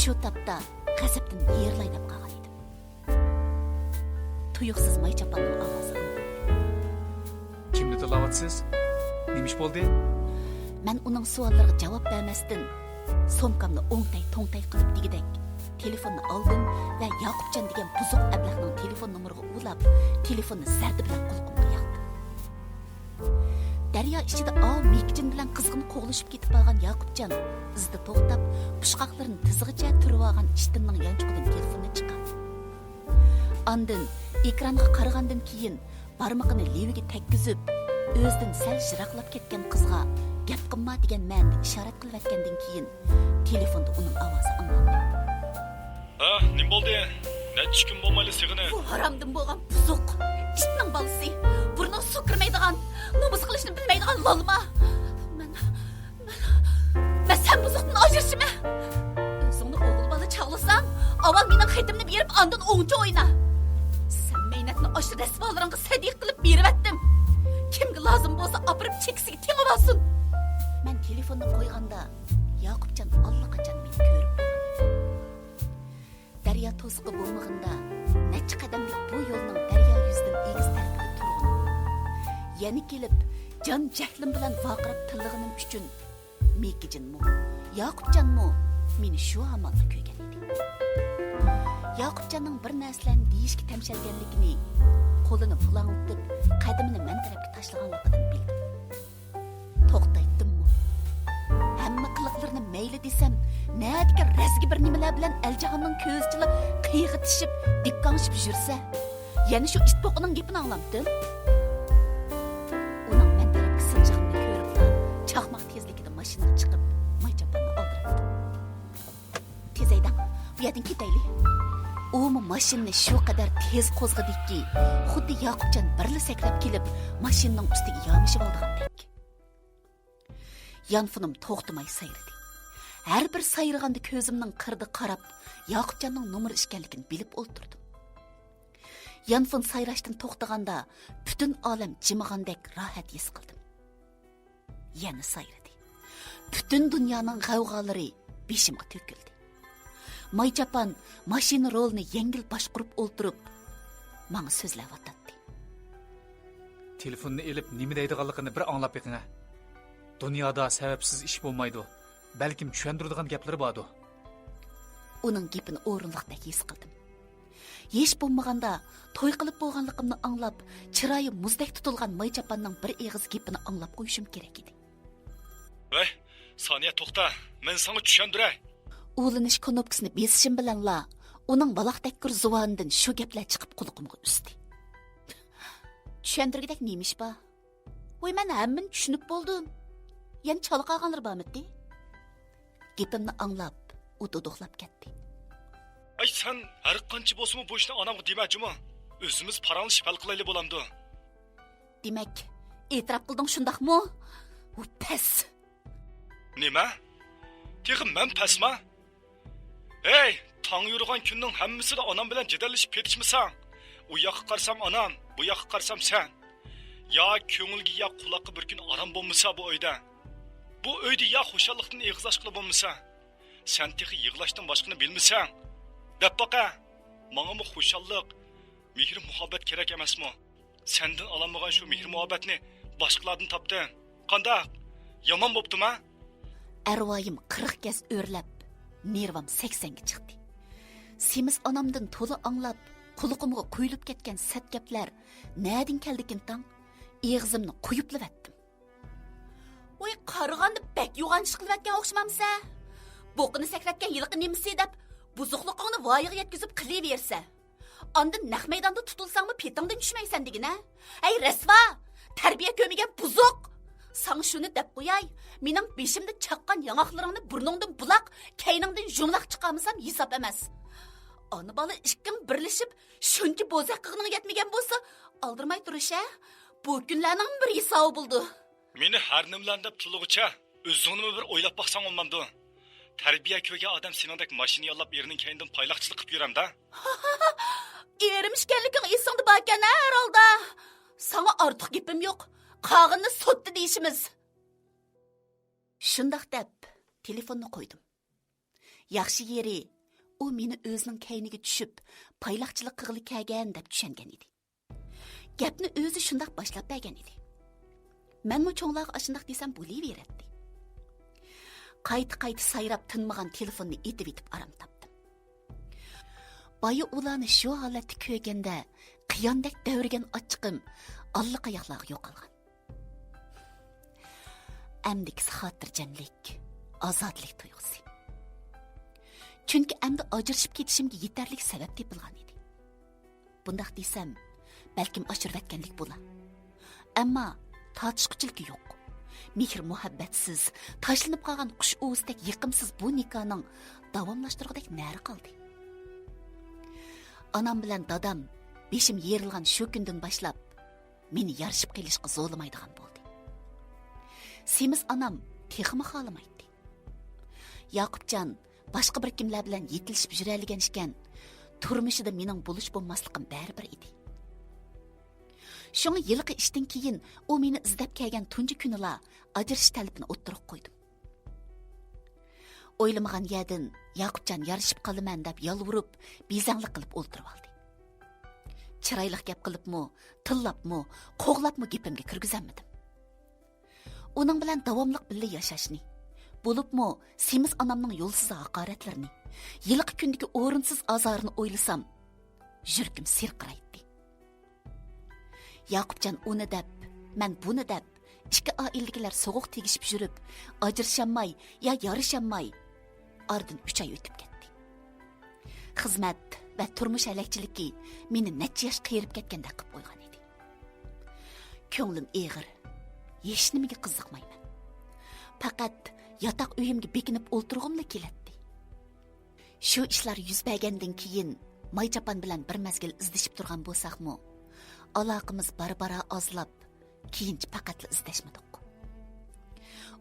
شۇ تاپتا غەزەپتىن يېرىلاي دەپ قالغان ئىدىم. تۇيۇقسىز ماي چاپاننىڭ ئاۋازى ئاڭلاندى. كىمنى تىللاۋاتىسىز؟ نېمە ئىش بولدى؟ مەن ئۇنىڭ سوئاللىرىغا جاۋاب بەرمەستىن، سومكامنى ئوڭتەي-توڭتەي قىلىپ دېگۈدەك تېلېفوننى ئالدىم ۋە ياقۇپجان دېگەن بۇزۇق ئەبلەخنىڭ تېلېفون نومۇرىغا ئۇلاپ، تېلېفوننى زەردە بىلەن قۇلىقىمغا ياقتىم. دەريا ئىچىدە ئاۋۇ مېكىجىن بىلەن قىزغىن قوغلىشىپ كېتىپ بارغان ياقۇپجان ئىزىدا توختاپ، پۇچقاقلىرىنى تىزىغىچە تۈرۈۋالغان ئىشتىننىڭ يانچۇقىدىن تېلېفوننى چىقاردى. ئاندىن ئېكرانغا قارىغاندىن كېيىن، بارمىقىنى لېۋىگە تەگكۈزۈپ، ئۆزىدىن سەل يىراقلاپ كەتكەن قىزغا گەپ قىلما دېگەن مەنىدە ئىشارەت قىلىۋەتكەندىن كېيىن، تېلېفوندا ئۇنىڭ ئاۋازى ئاڭلاندى. ھە، نېمە بولدى؟ نەچچە كۈن بولمايلا سېغىنىپ. بۇ ھارامدىن بولغان بۇزۇق، ئىتنىڭ بالىسى، بۇرنىغا سۇ كىرمەيدىغان، نومۇس قىلىشنى بىلمەيدىغان لالما. مەن، مەن، مەن سەن بۇزۇقتىن ئاجرىشىمەن. ئۆزۈڭنى ئوغۇل بالا چاغلىساڭ، ئاۋۋال مېنىڭ خېتىمنى بېرىپ، ئاندىن ئوڭچە ئوينا. سەن مەينەتنى ئاشۇ رەسۋالىرىڭغا سەدىقە قىلىپ بېرىۋەتتىم. كىمگە لازىم بولسا ئاپىرىپ چېكىسىگە تېڭىۋالسۇن. مەن تېلېفوننى قويغاندا، ياقۇپجان ئاللىقاچان مېنى كۆرۈپ بولغان. دەريا توسۇقى بولمىغىنىدا، نەچچە قەدەملىك بۇ يولنىڭ دەريا يۈزىدىن ئېگىز تەرىپىدە تۇرغىنىم، يەنە كېلىپ جان جەھلىم بىلەن ۋارقىراپ تىللىغىنىم ئۈچۈن مىكىجىنمۇ، ياقۇپجانمۇ مېنى شۇ ھامالدا كۆرگەن ئىدى. ياقۇپجاننىڭ بىر نەرسىلەرنى دېيىشكە تەمشەلگەنلىكىنى، قولىنى پۇلاڭلىتىپ، قەدىمىنى مەن تەرەپكە تاشلىغانلىقىدىن بىلدىم. توختايتتىممۇ؟ ھەممە قىلىقلىرىنى مەيلى دېسەم، نەدىكى رەزگە بىر نېمىلەر بىلەن ئەلجاھاننىڭ كۆزىچىلا قىيغىتىشىپ، دىككاڭشىپ يۈرسە، يەنە شۇ ئىت پوقىنىڭ گېپىنى ئاڭلامتىم. ئۇنىڭ مەن تەرەپكە سىلجىغىنىنى كۆرۈپلا، چاقماق تېزلىكىدە ماشىنىغا چىقىپ، ماي چاپاننى ئالدىراپتىم. تېز ھەيدەڭ، بۇ يەردىن كېتەيلى. ئۇمۇ ماشىنىنى شۇ قەدەر تېز قوزغىدىكى، خۇددى ياقۇپجان بىرلا سەكرەپ كېلىپ، ماشىنىنىڭ ئۈستىگە يامىشىۋالىدىغاندەك. يانفونۇم توختىماي سايرىدى. ھەر بىر سايرىغاندا كۆزۈمنىڭ قىرىدا قاراپ، ياقۇپجاننىڭ نومۇرى ئىكەنلىكىنى بىلىپ ئولتۇردۇم. يانفون سايراشتىن توختىغاندا، پۈتۈن ئالەم جىمىغاندەك راھەت ھېس قىلدىم. يەنە سايرىدى. پۈتۈن دۇنيانىڭ غەۋغالىرى بېشىمغا تۆكۈلدى. ماي چاپان ماشىنا رولىنى يەڭگىل باشقۇرۇپ ئولتۇرۇپ، ماڭا سۆزلەۋاتاتتى. تېلېفوننى ئېلىپ، نېمە دەيدىغانلىقىنى بىر ئاڭلاپ بېقىڭە. دۇنيادا سەۋەبسىز ئىش بولمايدۇ. بەلكىم چۈشەندۈرىدىغان گەپلىرى باردۇ. ئۇنىڭ گېپىنى ئورۇنلۇقتەك ھېس قىلدىم. ھېچ بولمىغاندا توي قىلىپ بولغانلىقىمنى ئاڭلاپ، چىرايى مۇزدەك تۇتۇلغان ماي چاپاننىڭ بىر ئېغىز گېپىنى ئاڭلاپ قويۇشۇم كېرەك ئىدى. ۋەي، سانىيە، توختا، مەن ساڭا چۈشەندۈرەي. ئۇلىنىش كۇنۇپكىسىنى بېسىشىم بىلەنلا، ئۇنىڭ ۋالاقتەككۈر زۇۋانىدىن شۇ گەپلەر چىقىپ قۇلىقىمغا ئۈستى. چۈشەندۈرگۈدەك نېمە ئىش بار؟ ۋاي، مەن ھەممىنى چۈشىنىپ بولدۇم. يەنە چالا قالغانلىرى بارمىتى؟ گېپىمنى ئاڭلاپ، ئۇ دۇدۇقلاپ كەتتى. ئاي، سەن ھەر قانچە بولسىمۇ بۇ ئىشنى ئانامغا دېمە جۇمۇ. ئۆزىمىز پاراڭلىشىپ ھەل قىلايلى بولامدۇ؟ دېمەك، ئېتىراپ قىلدىڭ شۇنداقمۇ؟ ۋۇ پەس! نېمە؟ تېخى مەن پەسما؟ ھەي، تاڭ يورۇغان كۈننىڭ ھەممىسىدە ئانام بىلەن جېدەللىشىپ كېتىشمىسەڭ. ئۇ ياققا قارىسام ئانام، بۇ ياققا قارىسام سەن. يا كۆڭۈلگە، يا قۇلاققا بىر كۈن ئارام بولمىسا بۇ ئۆيدە. بۇ ئۆيدە يا خۇشاللىقتىن ئېغىز ئاچقىلى بولمىسا. سەن تېخى يىغلاشتىن باشقىنى بىلمىسەڭ. دەپ باقە، ماڭىمۇ خۇشاللىق، مېھىر-مۇھەببەت كېرەك ئەمەسمۇ؟ سەندىن ئالالمىغان شۇ مېھىر-مۇھەببەتنى باشقىلاردىن تاپتىم. قانداق؟ يامان بوپتۇما؟ ئەرۋايىم قىرىق گەز ئۆرلەپ، نېرۋام سەكسەنگە چىقتى. سېمىز ئانامدىن تولا ئاڭلاپ، قۇلىقىمغا قۇيۇلۇپ كەتكەن سەت گەپلەر نەدىن كەلدىكىن تاڭ؟ ئېغىزىمنى قويۇپلىۋەتتىم. ۋاي، قارىغاندا بەك يوغان ئىش قىلىۋەتكەن ئوخشىمامسە؟ بوقىنى سەكرەتكەن ھېلىقى نېمىسى دەپ، بۇزۇقلۇقۇڭنى ۋايىغا يەتكۈزۈپ قىلىۋېرىسەن. ئاندىن نەق مەيداندا تۇتۇلساڭمۇ پېتىڭدىن چۈشمەيسەن دېگىنە. ھەي، رەسۋا! تەربىيە كۆرمىگەن بۇزۇق! ساڭا شۇنى دەپ قوياي، مېنىڭ بېشىمدا چاققان ياڭاقلىرىڭنى بۇرنۇڭدىن بۇلاق، كەينىڭدىن يۇمىلاق چىقارمىسام ھېساب ئەمەس. ئانا بالا ئىككىڭ بىرلىشىپ شۇنچە بوزەك قىلغىنىڭ يەتمىگەن بولسا، ئالدىرىماي تۇرۇش ھە؟ بۇ كۈنلەرنىڭ بىر ھېسابى بولىدۇ. مېنى ھەر نېمىلەرنى دەپ تىللىغۇچە، ئۆزۈڭنىمۇ بىر ئويلاپ باقساڭ بولمامدۇ؟ تەربىيە كۆرگەن ئادەم سېنىڭدەك ماشىنا ياللاپ ئېرىنىڭ كەينىدىن پايلاقچىلىق قىلىپ يۈرەمدە؟ ئېرىم ئىكەنلىكىڭ ئېسىڭدە باركەن ھە ھەر ھالدا. ساڭا ئارتۇق گېپىم يوق. قالغىنىنى سوتتا دېيىشىمىز. شۇنداق دەپ، تېلېفوننى قويدۇم. ياخشى يېرى، ئۇ مېنى ئۆزىنىڭ كەينىگە چۈشۈپ، پايلاقچىلىق قىلغىلى كەلگەن دەپ چۈشەنگەن ئىدى. گەپنى ئۆزى شۇنداق باشلاپ بەرگەن ئىدى. مەنمۇ چوڭلارغا ئاشۇنداق دېسەم بولۇۋېرەتتى. قايتا-قايتا سايراپ تىنمىغان تېلېفوننى ئېتىۋېتىپ ئارام تاپتىم. بايا ئۇلارنى شۇ ھالەتتە كۆرگەندە، قىياندەك دەۋرىگەن ئاچچىقىم ئاللىقاياقلارغا يوقالغان. ئەمدىكىسى خاتىرجەملىك، ئازادىلىك تۇيغۇسى. چۈنكى ئەمدى ئاجرىشىپ كېتىشىمگە يېتەرلىك سەۋەب تېپىلغان ئىدى. بۇنداق دېسەم، بەلكىم ئاشۇرۇۋەتكەنلىك بولا. ئەمما تارتىشقۇچىلىكى يوق. مېھىر-مۇھەببەتسىز، تاشلىنىپ قالغان قۇش ئۇۋىسىدەك يېقىمسىز بۇ نىكاھنىڭ داۋاملاشتۇرغۇدەك نەرى قالدى؟ ئانام بىلەن دادام بېشىم يېرىلغان شۇ كۈندىن باشلاپ، مېنى يارىشىپ قېلىشقا زورلىمايدىغان بولدى. سېمىز ئانام تېخىمۇ خالىمايتتى. ياقۇپجان باشقا بىر كىملەر بىلەن يېتىلىشىپ يۈرەلىگەن ئىكەن، تۇرمۇشىدا مېنىڭ بولۇش بولماسلىقىم بەرىبىر ئىدى. شۇڭا ھېلىقى ئىشتىن كېيىن ئۇ مېنى ئىزدەپ كەلگەن تۇنجى كۈنىلا ئاجرىشىش تەلىپىنى ئوتتۇرىغا قويدۇم. ئويلىمىغان يەردىن ياقۇپجان يارىشىپ قالىمەن دەپ يالۋۇرۇپ، بېزەڭلىك قىلىپ ئولتۇرۇۋالدى. چىرايلىق گەپ قىلىپمۇ، تىللاپمۇ، قوغلاپمۇ گېپىمگە كىرگۈزەلمىدىم. ئۇنىڭ بىلەن داۋاملىق بىللە ياشاشنى، بولۇپمۇ سېمىز ئانامنىڭ يولسىز ھاقارەتلىرىنى، ھېلىقى كۈندىكى ئورۇنسىز ئازارىنى ئويلىسام، يۈرىكىم سىرقىرايتتى. ياقۇپجان ئۇنى دەپ، مەن بۇنى دەپ، ئىككى ئائىلىدىكىلەر سوغۇق تېگىشىپ يۈرۈپ، ئاجرىشالماي يا يارىشالماي، ئارىدىن ئۈچ ئاي ئۆتۈپ كەتتى. خىزمەت ۋە تۇرمۇش ھەلەكچىلىكى مېنى نەچچە ياش قېرىپ كەتكەندەك قىلىپ قويغان ئىدى. كۆڭلۈم ئېغىر، ھېچنېمىگە قىزىقمايمەن. پەقەت ياتاق ئۆيۈمگە بېكىنىپ ئولتۇرغۇملا كېلەتتى. شۇ ئىشلار يۈز بەرگەندىن كېيىن ماي چاپان بىلەن بىر مەزگىل ئىزدىشىپ تۇرغان بولساقمۇ، ئالاقىمىز بارا-بارا ئازلاپ، كېيىنچە پەقەتلا ئىزدەشمىدۇق.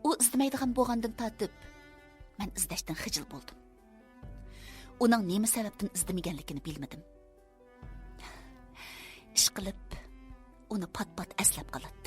ئۇ ئىزدىمەيدىغان بولغاندىن تارتىپ، مەن ئىزدەشتىن خىجىل بولدۇم. ئۇنىڭ نېمە سەۋەبتىن ئىزدىمىگەنلىكىنى بىلمىدىم. ئىشقىلىپ، ئۇنى پات-پات ئەسلەپ قالاتتىم.